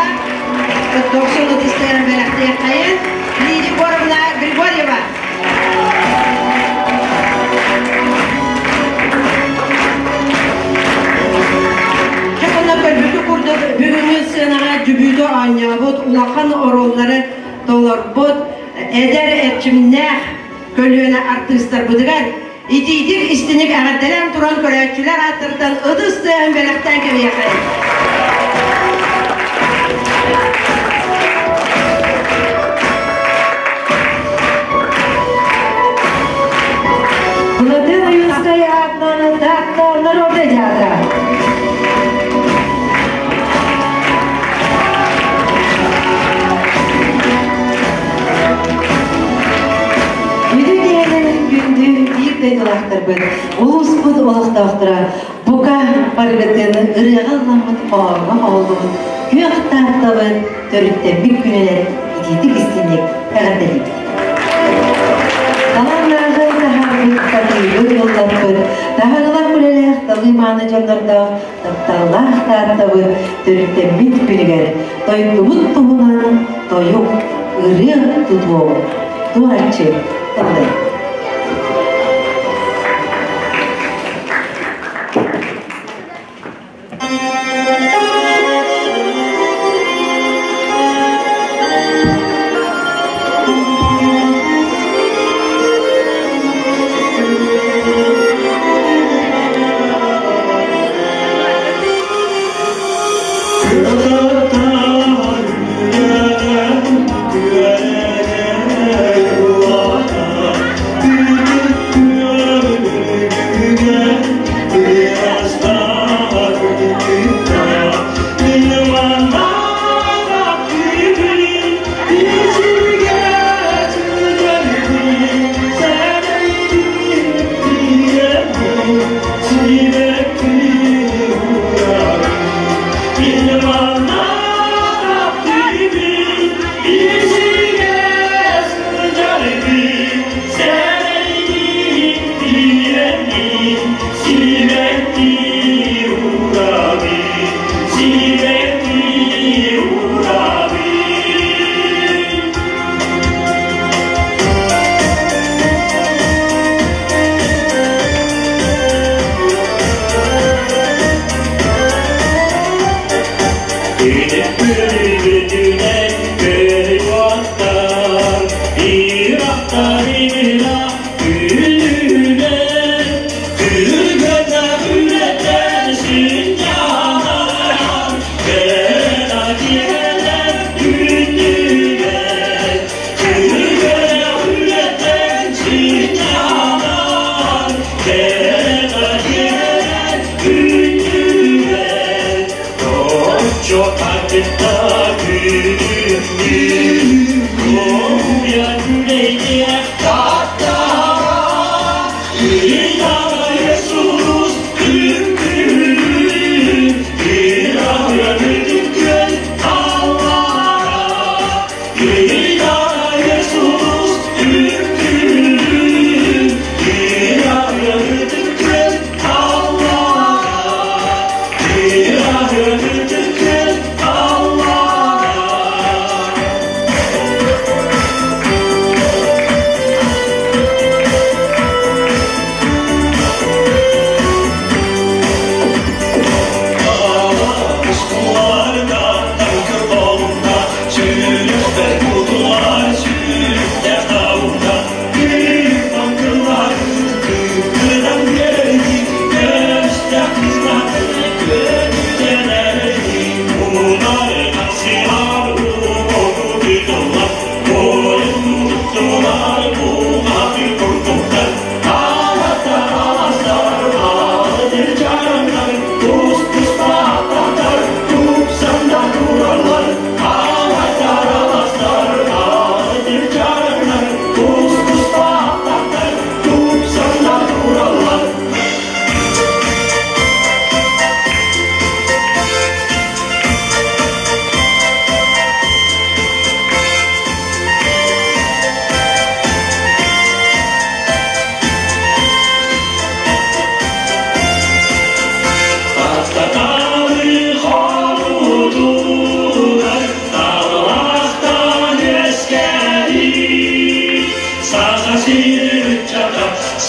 дохсун ытыстыгар бэлэхтиэххэйин Лидия Егоровна Григорьева. Дьэ, көрбүтү курдук бүгүҥҥү сыанаҕа дебюту оонньообут, улахан оруоллары толорбут эдэр эрчимнээх көлүөнэ артыыстарбытыгар итиитик истиник эҕэрдэлээн туран көрөөччүлэр ааттарыттан ытыс тыаһын бэлэхтээн кэбиһиэххэ. Владимир Ойуунскай аатынан Таатта народнай театра. Бүтүн киһинэн күндү биир дойдулаахтарбыт, улууспут олохтоохторо бука барыгытын ырыаҕа ылламмыт хоһооҥҥо хоһуллубут күөх тааттабыт төрүттэммит күнүнэн итиитик истиҥник эҕэрдэлиибит. Талааннааҕы таһаарбыт татыыбыт ыллаппыт, таһаарылаах үлэлээх талыы мааны дьоннордоох тапталлаах Тааттабыт төрүттэммит күнүгэр дойдубут туһунан тойук, ырыа тутуоҕу туораччы ыллай.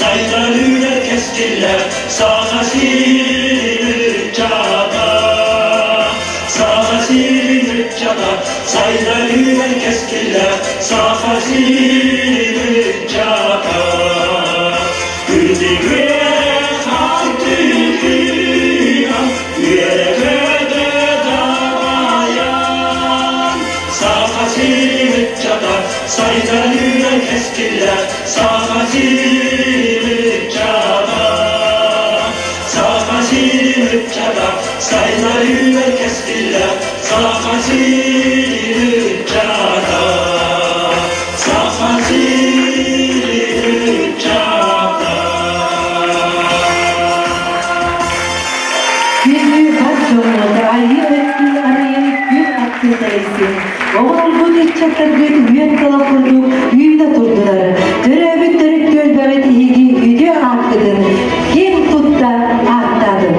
Сайдар үүнэр кэскиллээх Саха сирин ыччата. Саха сирин ыччата, сайдар үүнэр кэскиллээх Саха сирин ыччата. Үрдүгү хантыгыйан, үөрэ-көтө дабайан, Саха сирин ыччата, сайдар үүнэр кэскиллээх Саха сирин ыччата. Саха сирин ыччата, сайдар үүнэр кэскиллээх Саха сирин ыччата. Саха сирин ыччата. Күнү бар дьоммут айыы өттүн арыйан күн аттыы тэрийсин. Оҕолорбут ыччаттаргыт үөн тыла курдук үүнэ турдулар. Төрөөбүт төрүт түөлбэбит иһиги үтүө ааккытын киэҥ тутта ааттаатын.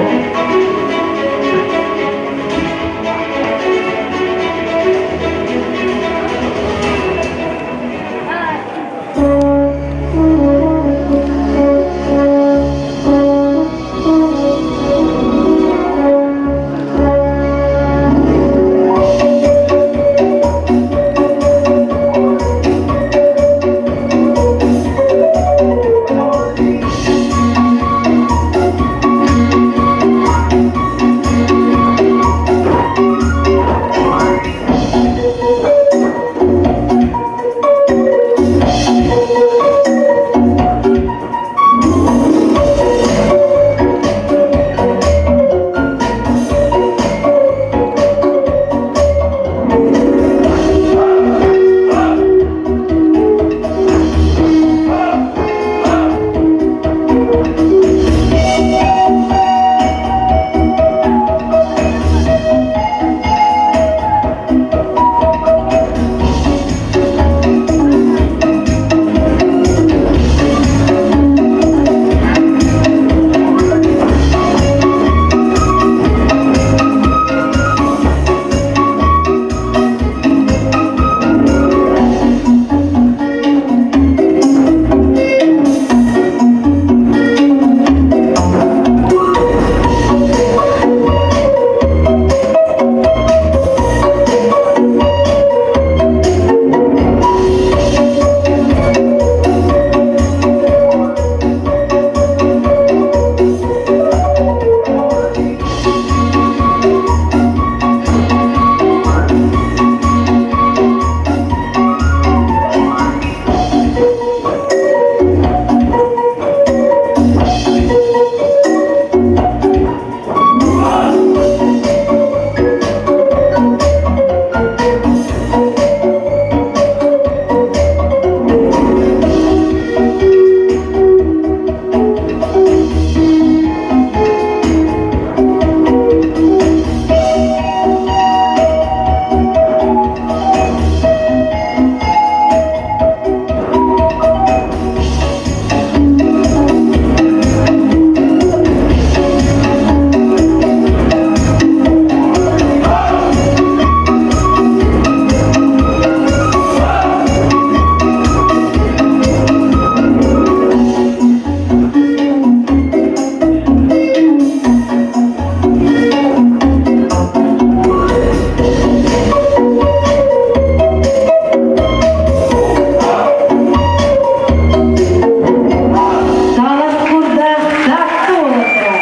Талах курдаах Таатта уолаттара.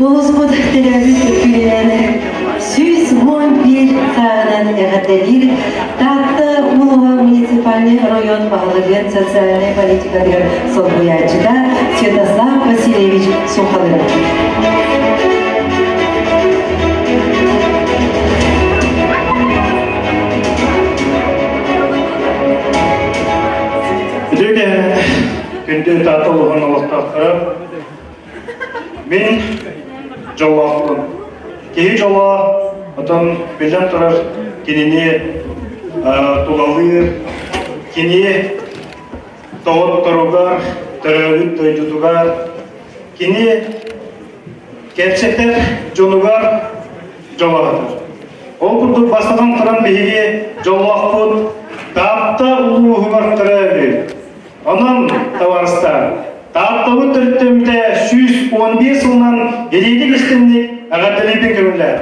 Улууспут төрөөбүт күнүнэн 111 сааһынан эҕэрдэлиир Таатта улууһа муниципальнай оройуон баһылыгын социальнай политикатыгар солбуйааччыта Святослав Васильевич Сухалыров. Үтүө күндү Таатта улууһун олохтоохторо. Мин дьоллоохпун. Киһи дьоло, отон биллэн турар кинини тулалыыр, кини доҕотторугар, төрөөбүт дойдутугар, кини кэпсэтэр дьонугар дьолоотор. Ол курдук бастатан туран биһиги дьоллоохпут Таатта улууһугар төрөөбүт. Онон, табаарыстар, Тааттабыт төрүттэммитэ 115 сылынан илиитик истинник эҕэрдэлиибин көҥүллээ.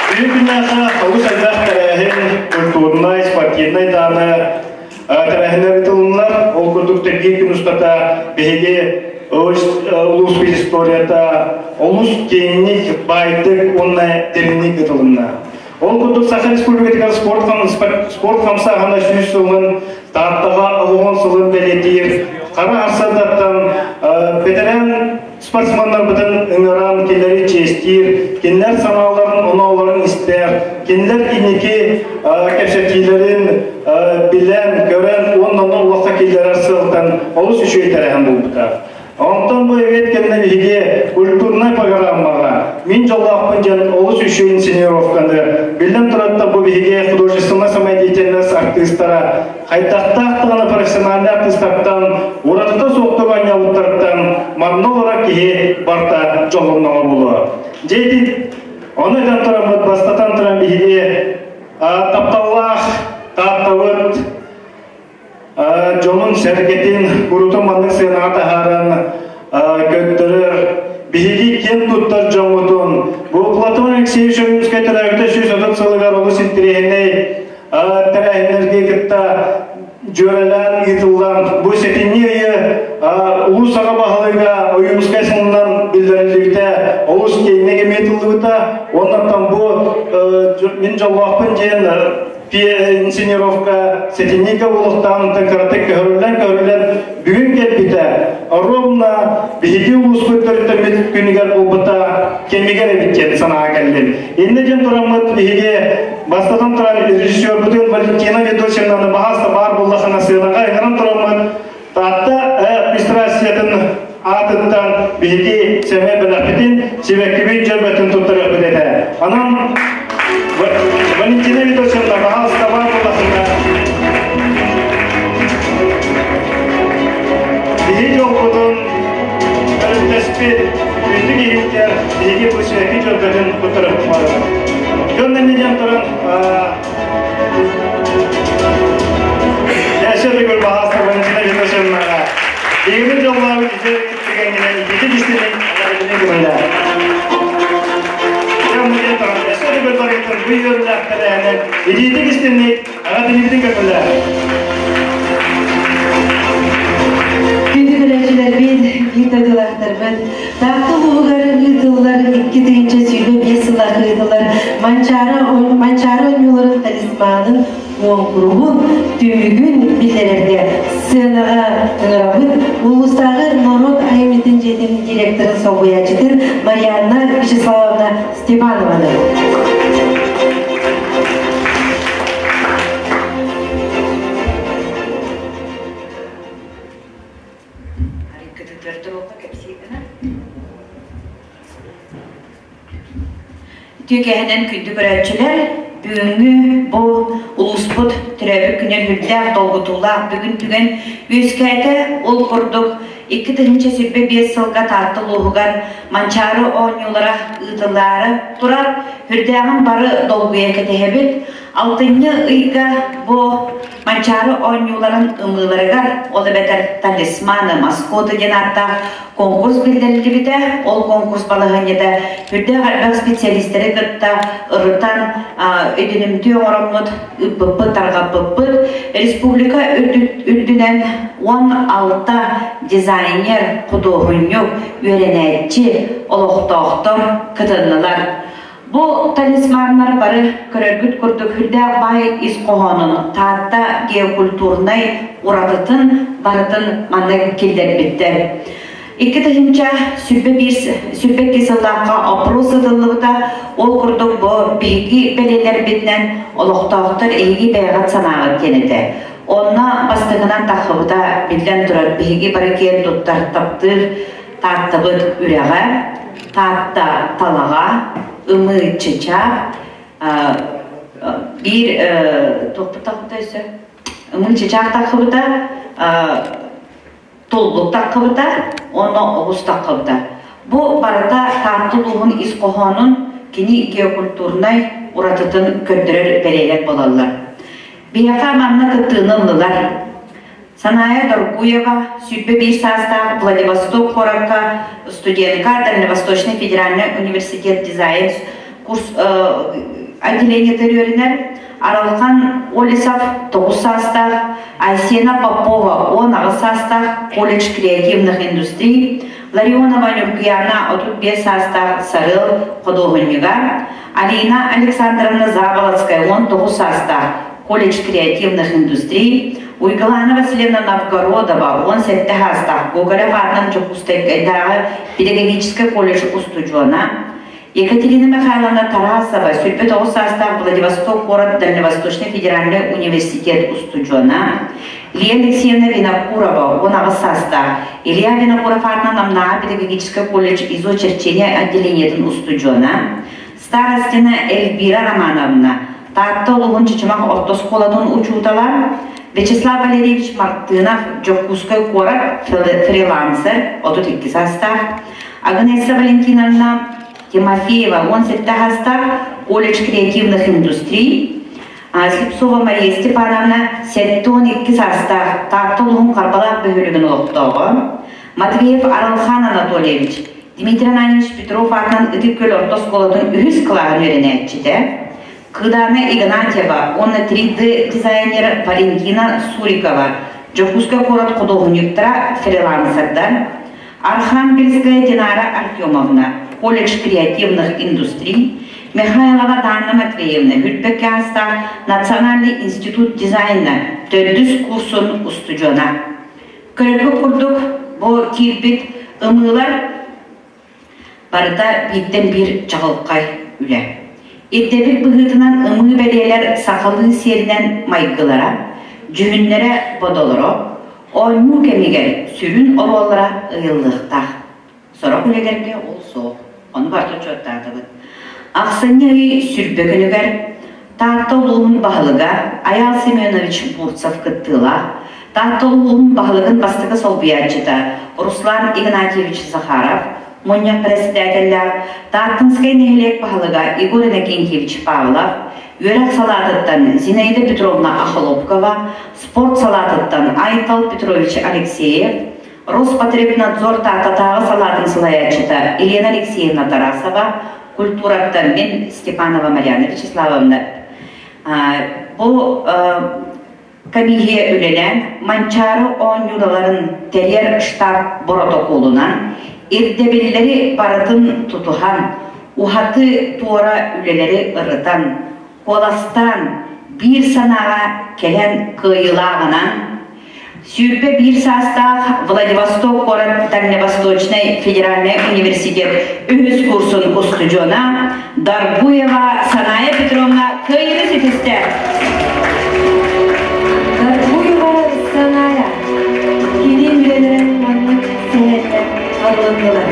Бүгүн күннээхэ олус элбэх тэрээһин, культурнай, спортивнай дааны тэрээһиннэр ыытылыннар. Ол курдук тергиир күн устата биһиги улууспут историята олус киэҥник, баайдык уонна дириҥник ыытылынна. Ол курдук Саха Республикатыгар спорт, спорт хамсааһына сүүс сылын Тааттаҕа оҕоҕон сылын бэлиэтиир хара арсадаттан бэтэрээн спортсменнарбытын ыҥыран кинилэри чиэстиир, кинилэр санааларын, оноолорун истэр, кинилэр инники кэпсэтиилэрин билэн, көрөн уонна онно олоххо киллэрэр сыалтан олус үчүгэй тэрээһин буолбута. Онтон бу эбиэт кэннэ биһиги культурнай программаҕа мин дьоллоохпун диэн олус үчүгэй инсценировканы, биллэн турар бу биһиги художественная самодеятельность артыыстара хайдахтаах даҕаны профессиональнай артыыстартан уратыта суохтук оонньообуттарыттан манна олорор киһи барта дьоллонноҕо буолуо. Дьэ ити ону этэн тураммыт бастатан туран биһиги тапталлаах Тааттабыт дьонун сэргэтин курутун маннык сыанаҕа таһааран көрдөрөр биһиги киэн туттар дьоммутун бу Платон Алексеевич Ойуунскай төрөөбүтэ 130 сылыгар олус интэриэһинэй тэрээһиннэргэ кытта дьүөрэлээн ыытыллан бу сэтинньи ыйы улуус аҕа баһылыга Ойуунскай сылынан биллэриллибитэ олус киэҥник эмиэ тыллыбыта уоннаттан бу мин дьоллоохпун диэн инсценировка сэтинньигэ улуустааҕыттан кыратык көһөрүллэн-көһөрүллэн бүгүн кэлбитэ ровно биһиги улууспут төрүттэммит күнүгэр буолбута кэмигэр эбит диэн санааҕа кэллим. Иннэ диэн тураммыт биһиги бастатан туран режиссербутун Валентина Ведосевнаны баһаста баар буоллахына сыанаҕа ыҥыран тураммыт Таатта администрациятын аатыттан биһиги сэмэй бэлэхпитин, сибэккибит дьөрбөтүн туттарыахпыт этэ. Онон Валентина Ведосевна, пожалуйста, бар буоллахына биһиги дьолбутун өрүттэспит күндү киһибитигэр биһиги бу сибэкки дьөрбөтүн туттарыахпыт баҕарабыт. Дьон иннинэн туран Яша төгүл баһаста Валентина Федосевнаҕа биһигини дьоллообут үтүө түгэҥҥинэн ититик истиҥник эҕэрдэлии көмөлөөх. Дьон туран өссө төгүл барыгытын бу үөрүүлээх тэрээһинэн итиитик истиҥник эҕэрдэлиибитин көмөлөөх. Күндү көрөөччүлэрбит, биир дойдулаахтарбыт, Таатта улууһугар ыытыллар 2025 сыллаах ыытыллар Манчаары Манчаары оонньууларын талисманын куонкуруһун түмүгүн биллэрэргэ сценаҕа ыҥырабыт улуустааҕы норуот айымньытын дьиэтин директорын солбуйааччытын Марианна Вячеславовна Степанованы. Үтүөкэһинэн күндү көрөөччүлэр, бүгүҥҥү бу улууспут төрөөбүт күнүн үрдээх долгутуулаах бүгүн түгэн үөскээтэ. Ол курдук 2025 сылга Таатта улууһугар Манчаары оонньуулара ыытыллаары турар. Үрдээҕин бары долгуйа кэтэһэбит. Алтынньы ыйга бу Манчаары оонньууларын ымыыларыгар, ол эбэтэр талисманы, маскоты диэн ааттаах конкурс биллэриллибитэ. Ол конкурс балаһыанньата үрдээх элбэх специалистары кытта ырытан, өйдөнүмтүө оҥороммут, ыыппыппыт, тарҕаппыппыт. Республика үрдүнэн 16 дизайнер, худуоһунньук, үөрэнээччи, олохтоохтор кытыннылар. Бу талисманнар бары көрөргүт курдук үрдээх баай ис хоһоонун, Таатта геокультурнай уратытын барытын манна киллэрбиттэр. 2021 сыллаахха опрос ытыллыбыта, ол курдук бу биһиги бэлиэлэрбитинэн олохтоохтор эһиги бэйэҕит санааҕыт диэн этэ. Онно бастакынан таххыбыта биллэн турар биһиги бары киэн туттар, таптыыр. Тааттабыт үрэҕэ, Таатта талаҕа, Ымыы чычаах, биир туохпут таххыбыта өссө Ымыы чычаах таххыбыта, Туллук таххыбыта уонна Оҕус таххыбыта. Бу барыта Таатта улууһун ис хоһоонун, кини геокультурнай уратытын көрдөрөр бэлиэлэр буолаллар. Биһиэхэ манна кыттыыны ыллылар. Саная Доргуева, 21 саастаах Владивосток куоракка студентка Дальневосточный федеральный университет дизайн курс отделениетыгар үөрэнэр, Аралхан Олесов 9 саастаах, Айсена Попова 18 саастаах колледж креативных индустрий, Ларионова Нюргуяна 35 саастаах Сарыал худуоһунньуга, Алина Александровна Заболоцкая 19 саастаах колледж креативных индустрий, Уйгылана Васильевна Новгородова 17 саастаах Гоголев аатынан Дьокуускайдааҕы педагогическай колледж устудьуона, Екатерина Михайловна Тарасова 29 саастаах Владивосток куорат Дальневосточный федеральный университет устудьуона, Лия Алексеевна Винокурова 18 саастаах Илья Винокуров аатынан Намнааҕы педагогическай колледж изо-черчение отделениетын устудьуона, Старостина Эльвира Романовна, Таатта улууһун Чычымах орто оскуолатын учуутала, Вячеслав Валерьевич Мартынов, Дьокуускай куорат фрилансер, 32 саастаах, Агнесса Валентиновна Тимофеева, 17 саастаах, колледж креативных индустрий, Слепцова Мария Степановна, 72 саастаах, Таатта улууһун Харбалаах бөһүөлэгин олохтооҕо, Матвеев Аралхан Анатольевич, Дмитрий Ананьевич Петров аатынан Ытык Күөл орто оскуолатын үһүс кылааһын үөрэнээччитэ, Кыдаана Игнатьева уонна 3D дизайнер Валентина Сурикова, Дьокуускай куорат худуоһунньуктара, фрилансердар, Архангельская Динара Артемовна, колледж креативных индустрий, Михайлова Дана Матвеевна, Үрбэккэ аастаах Национальный институт дизайна төрдүс курсун устудьуона. Көрөргө курдук, бу киирбит ымыылар барыта бииртэн биир чаҕылхай үлэ. Ирдэбил быһыытынан ымыы бэлиэлэр сахалыы сиэринэн майгылара, дьүһүннэрэ бодолоро, оонньуу кэмигэр сүрүн оруоллара ыйыллыахтаах. Сорох үлэлэргэ ол суох, ону барыта учуоттаатыбыт. Ахсынньы ый сүрбэ күнүгэр Таатта улууһун баһылыга Айаал Семенович Бурцев кыттыылаах Таатта улууһун баһылыгын бастакы солбуйааччыта Руслан Игнатьевич Захаров, мунньах председателлээх Тааттинскай нэһилиэк баһылыга Егор Иннокентьевич Павлов, үөрэх салаатыттан Зинаида Петровна Охолопкова, спорт салаатыттан Айтал Петрович Алексеев, Роспотребнадзор Тааттатааҕы салаатын салайааччыта Елена Алексеевна Тарасова, культураттан мин Степанова Марьяна Вячеславовна. Бу комиссия үлэлээн Манчаары оонньууларын тэрийэр штаб боротокуолунан ирдэбиллэри барытын тутуһан, уһаты туора үлэлэри ырытан, куоластаан биир санааҕа кэлэн кыайыылааҕынан 21 саастаах Владивосток куорат Дальневосточный федеральный университет үһүс курсун устудьуона Даргуева Саная Петровна кыайыыны ситистэ. Даргуева Саная кини үлэлэрин маннык сэһэннэр арылыннылар.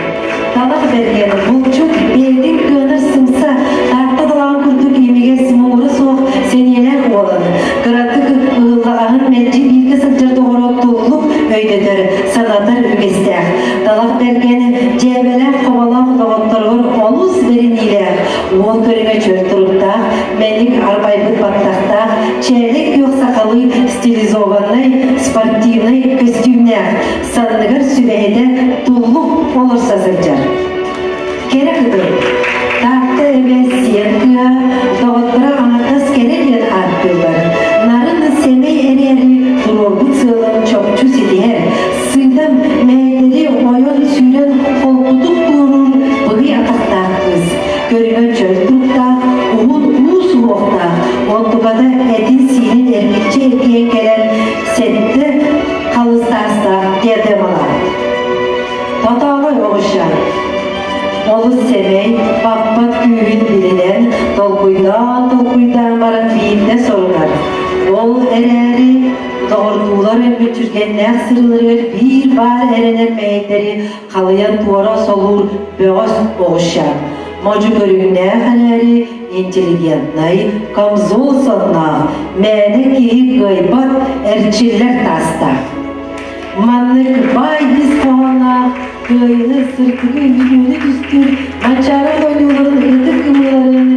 Талах бэргэн, булчут, бэйэтин кыанар сымса, Таатта далаҕын курдук имигэс, муҥура суох сэниэлээх уолан, кыратык ыһыллаҕаһын мэлдьи бииргэ сылдьар доҕоро туллук өйдөтөр, санатар үгэстээх. Талах бэргэн, дьээбэлээх хоболоох доҕотторугар олус бэриниилээх, уол көрүҥэ чөл туруктаах, мэник арбайбыт баттахтаах, чээлик күөх сахалыы стилизованнай спортивнай көстүүмнээх, санныгар сүбэһитэ туллук олорсо сылдьар. Кэрэ кытыл, Таатта эбэ сиэн кыыһа, доҕотторо аҥардас кэрэ диэн ааттыыллар. Нарын сэмэй эрээри туруорбут сыалын чопчу ситиһэр, сыыдам мэйдэри ойон сүүрэн холкутук туоруур быһый атахтаах кыыс. Көрүҥэ чөл туруктаах, уһун уу суһуохтаах, онтуката этин-сиинин эргиччи эргийэн кэлэн сэттэ халыс таастаах диадемалаах. Тотоолой оҕусчаан олус сэмэй, баппат күүһүн билинэн, толкуйдаан-толкуйдаан баран биирдэ сорунар. Ол эрээри Доҕордуулар мүччүргэннээх сырыыларыгар биир баар эрэнэр мэһэйдэри халыйан туора солуур бөҕөс оҕусчаан. Модьу көрүҥнээх эрээри интеллигентнай, камзол сонноох, мээнэ киһи кыайбат эрчиллэр таастаах. Маннык баай ис хоһоонноох кыайыыны, сырдыгы, үтүөнү түстүүр Манчаары оонньууларын ытык ымыыларын,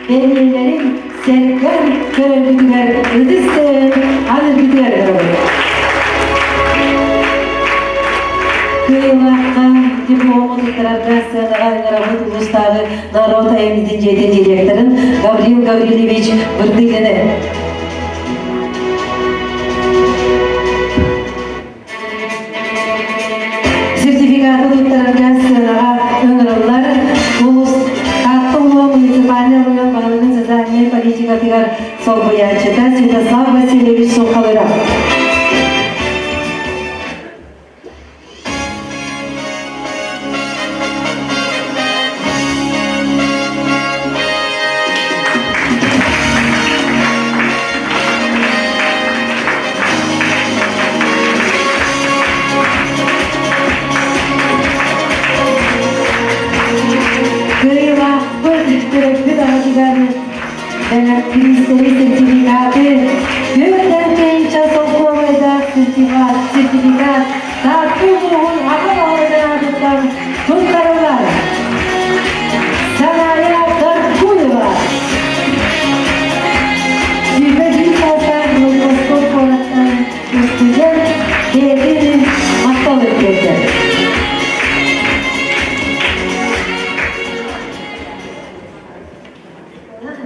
бэлиэлэрин сэргэн көрөргүтүгэр ытыс тыаһын аныргытыгар ыҥырабыт. Кыайыылаахха диплому туттарарга сыанаҕа ыҥырабыт улуустааҕы норуот айымньытын дьиэтин директорын Гаврил Гаврильевич Вырдылины. Сертификаты туттарарга сыанаҕа ыҥырыллар улуус Таатта улууһа муниципальнай оройуон баһылыгын социальнай политикатыгар солбуйааччыта Святослав Васильевич Сухалыров. Кыайыылаахпыт төрөппүт аҕатыгар бэлэхтириистэри сертификаты 4 солкуобайдаах сертификат Таатта улууһун аҕа баһылыгын аатыттан туттарыллар. Саная Таркуева. 21 саастаах Владивосток куораттан устудьуон бэйэтин махтал өттүөтэ.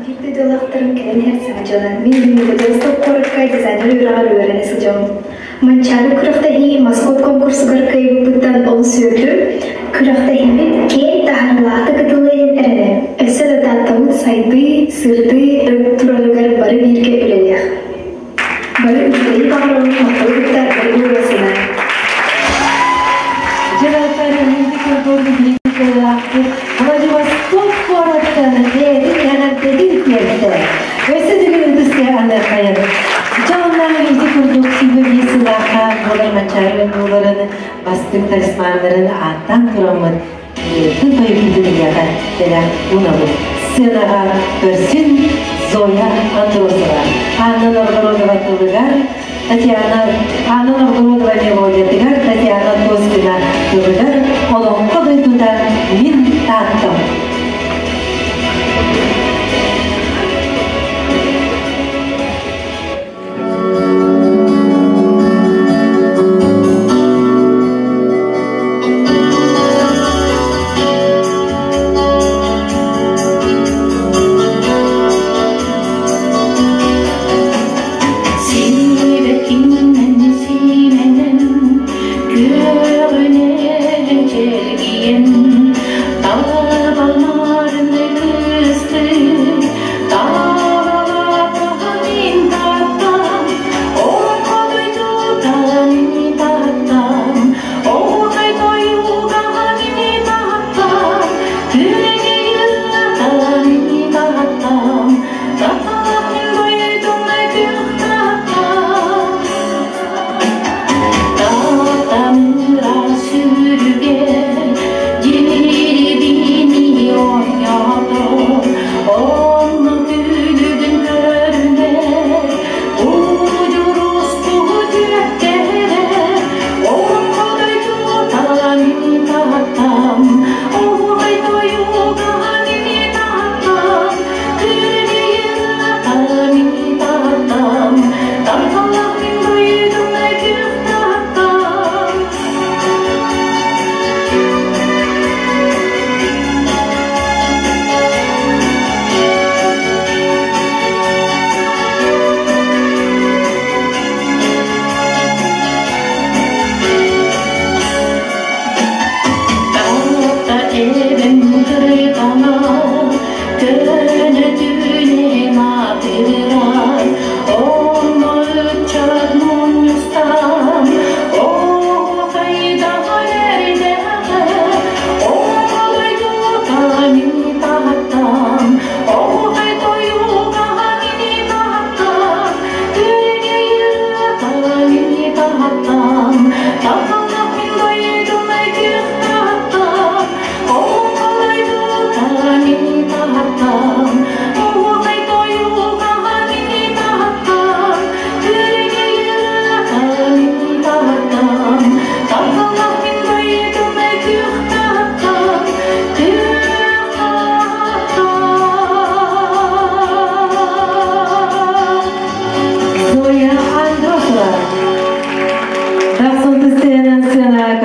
Биир дойдулаахтарым кэлэн иһэр саҥа дьыала. Мин Владивосток куоракка дизайнер үөрэҕэр үөрэнэ сылдьабын. Манчаары күрэхтэһии Москва конкурсугар кыайбыппыттан олус үөрдүм. Күрэхтэһиибит киэҥ таһаарыылаахтык ытыллыан эрэнэбин. Өссө да Тааттабыт сайдыы, сырдыы турарыгар бары бииргэ үлэлиэх. Бары үчүгэйи баҕарабын, махталы кытта бары буолуосуна. Дьылатар курдук бииргэлээхпит Владивосток куораттан бэйэтин эҕэрдэтин тиэртэ. Өссө төгүл ытыска аныаххайын. Дьоннор ити курдук 25 сыллаахха буолар Манчаары оонньууларын бастыҥ талисманнарын ааттаан тураммыт тын тойукпутун эйиэхэ бэлэх уунабыт. Сценаҕа көрсүн Зоя Андросова, Анна Новгородова тылыгар, Татьяна Анна Новгородова мелодиятыгар, Татьяна Тоскина тылыгар Олоҥхо дойдута мин Тааттам. Сиибэккинэн сиимэнэн,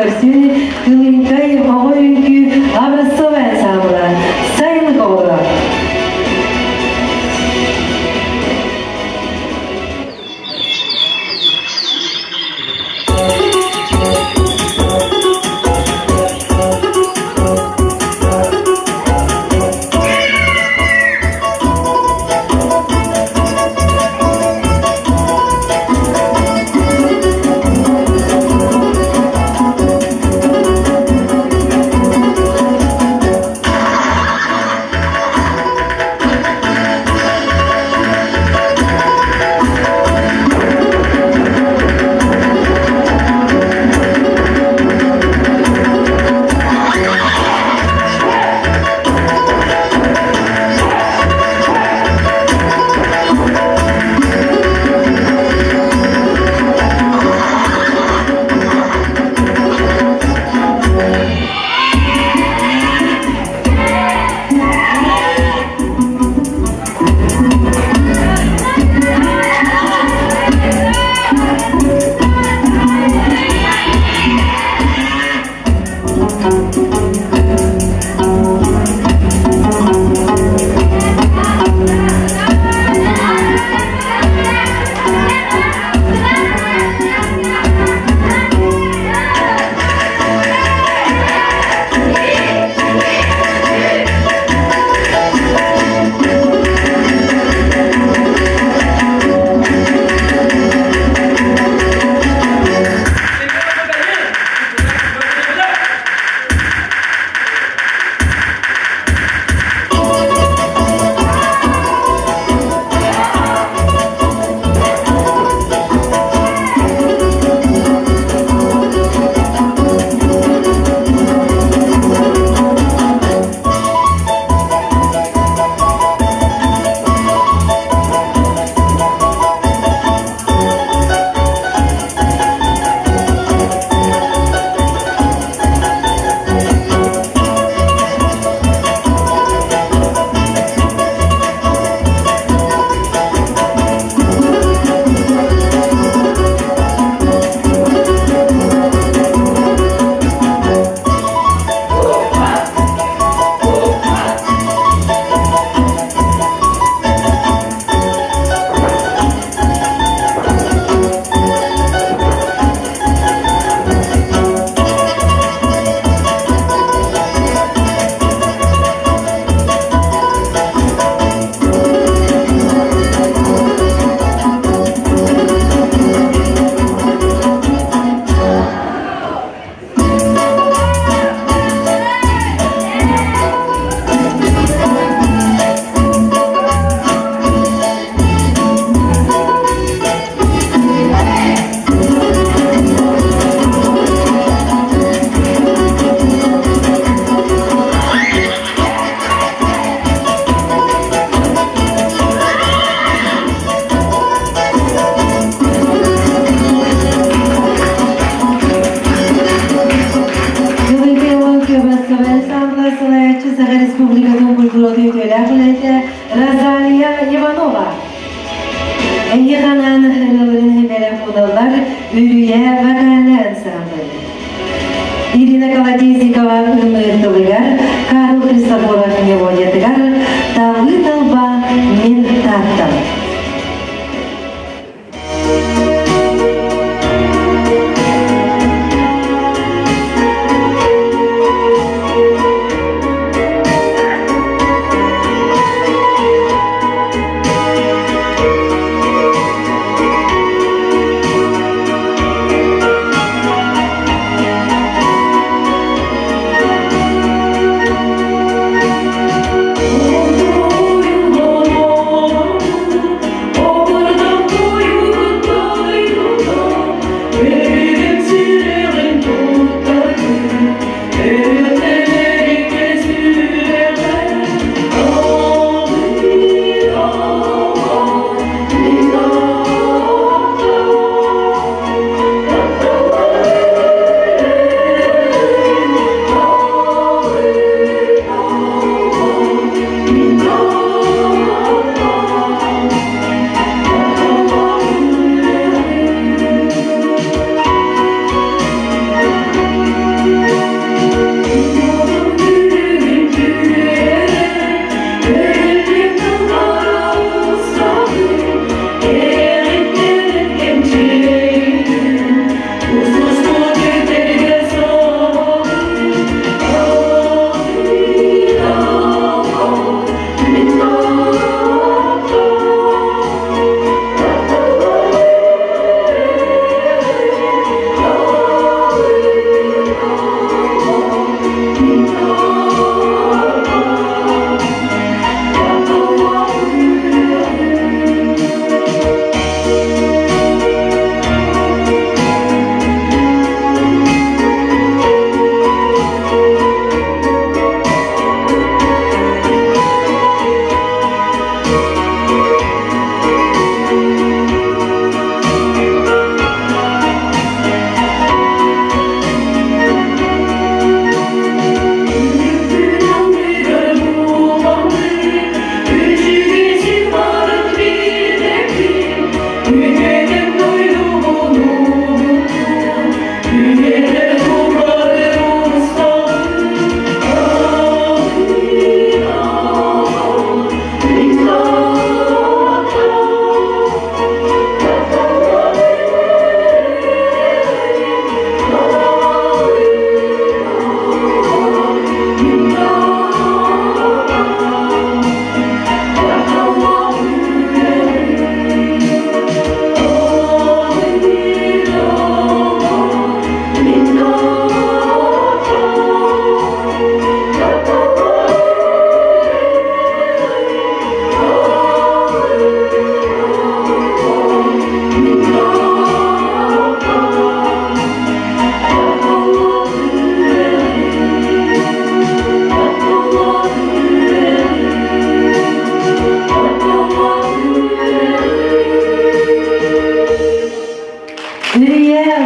көрсүүнү Кылыҥкай оҕо үҥкүү образцовай ансаамбыла Сайылык оҕолоро. Саха Республикатын культуратын үтүөлээх үлэһитэ Розалия Иванова. Эһиэхэ анаан ырыаларын бэлэх уналлар Үрүйэ вокальнай ансамбль. Ирина Колодезникова ымыыр тылыгар, Карл Христофоров мелодиятыгар «Талыы талба мин тааттам».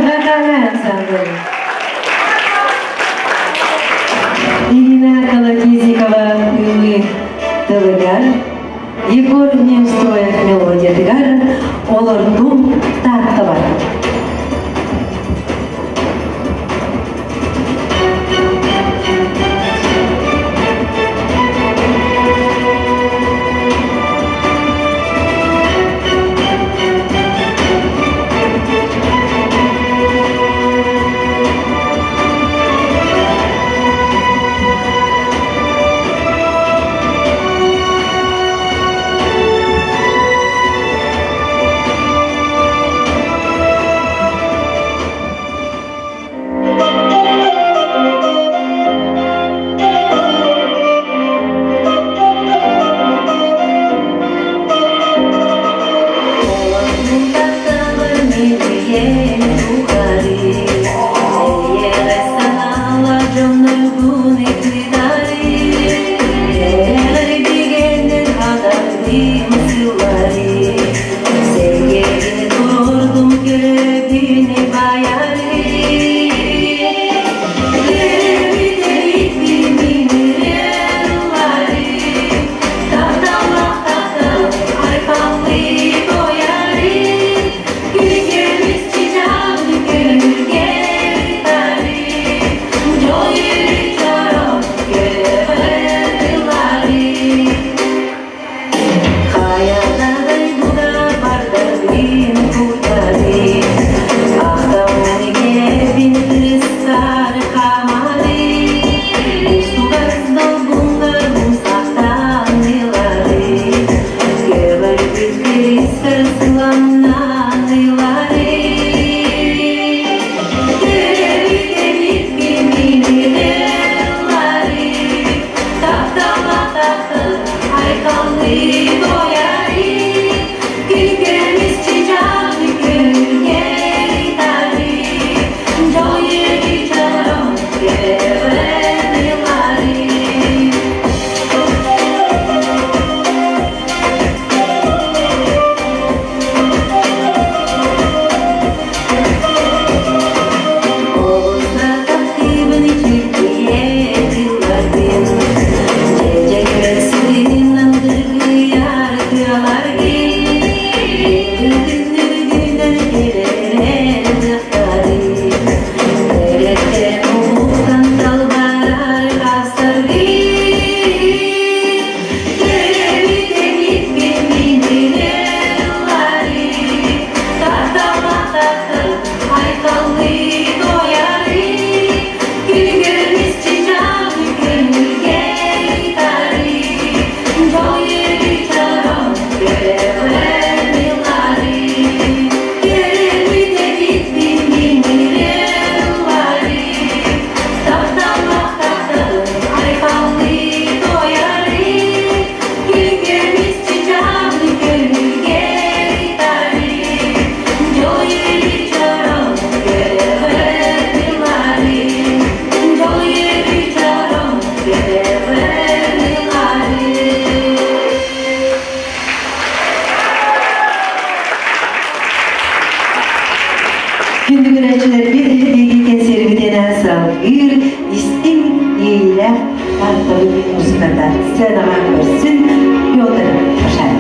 Вокальный ансамбль. Ирина Колодезникова ылы тылыгар, Егор Неустроев мелодиятыгар Олордум Тааттабар. Күндү көрөөччүлэрбит биһиги кэнсиэрбитинэн салгыыр истиҥ иэйиилээх Тааттабыт музыката сценаҕа көрсүн Петр Шашаев.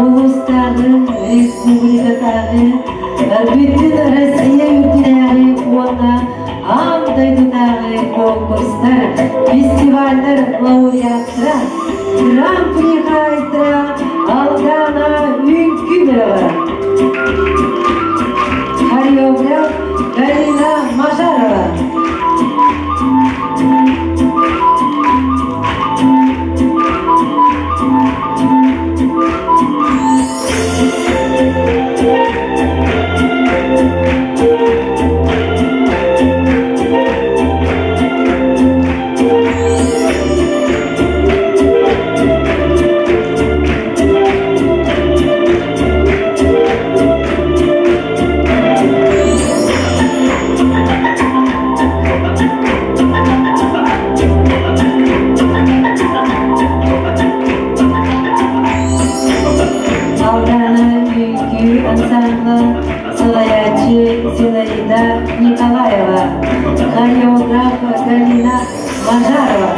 Улуустааҕы, республикатааҕы, бүтүн Россия үрдүнээҕи уонна аан дойдутааҕы конкурстар, фестиваллар лауреаттара, Гран-при хаһаайыттара Алдана Үҥкүү бөлөҕө. Хореограф Галина Мажарова. Алдана үҥкүү ансамбла салайааччы Зинаида Николаева, хореограф Галина Мажарова.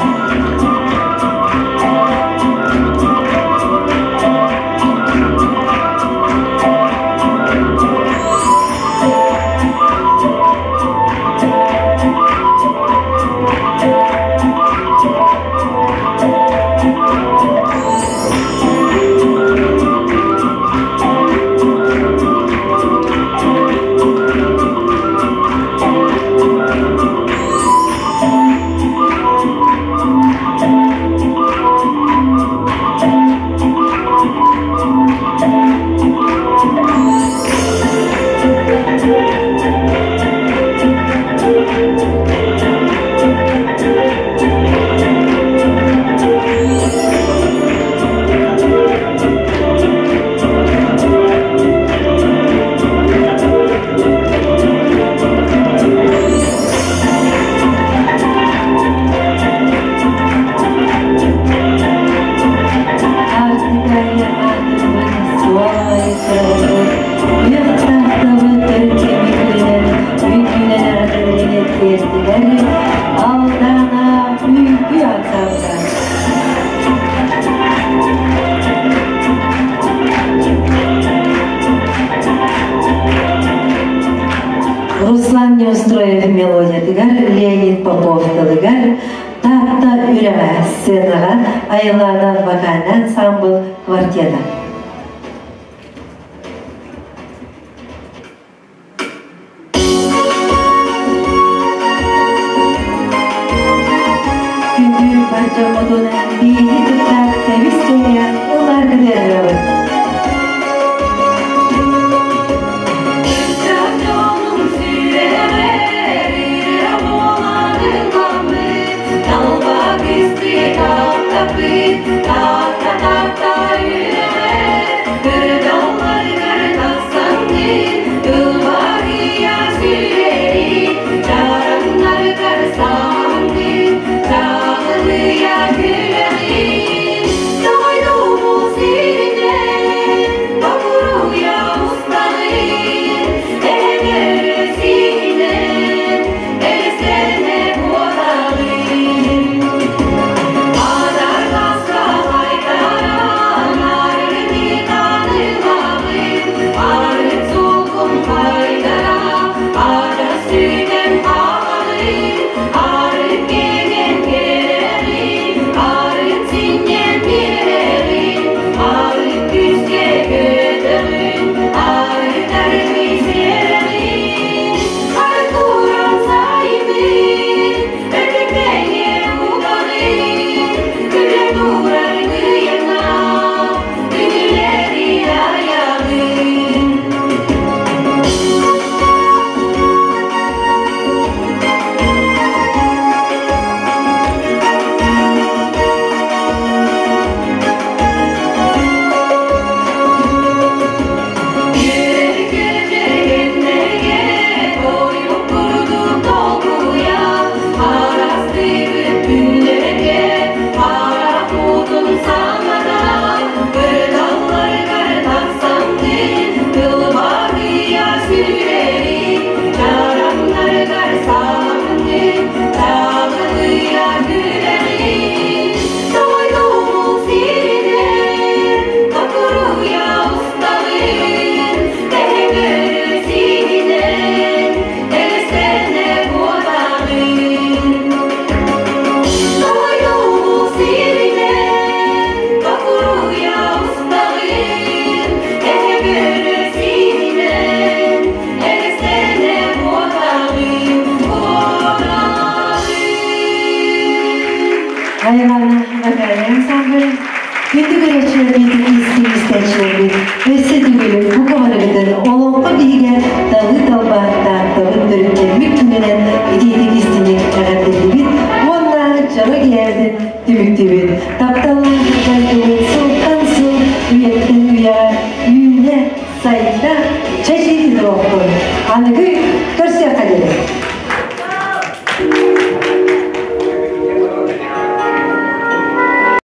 Арктикайы аатырбыт суолай сыралбыт, үөх таахтабыт төрүт күнүнэн үҥкүүнэн эҕэрдэлэрин тиэртилэр Алдана үҥкүү ансамбла. Руслан Неустроев мелодиятыгар, Леонид Попов тылыгар Таатта үрэҕэ сценаҕа Айылаана вокальнай ансамбл квартета. Күндү бар дьоммутун биири кытта тэбис-тэҥҥэ ылларгытыарыабыт. Yeah. биитин.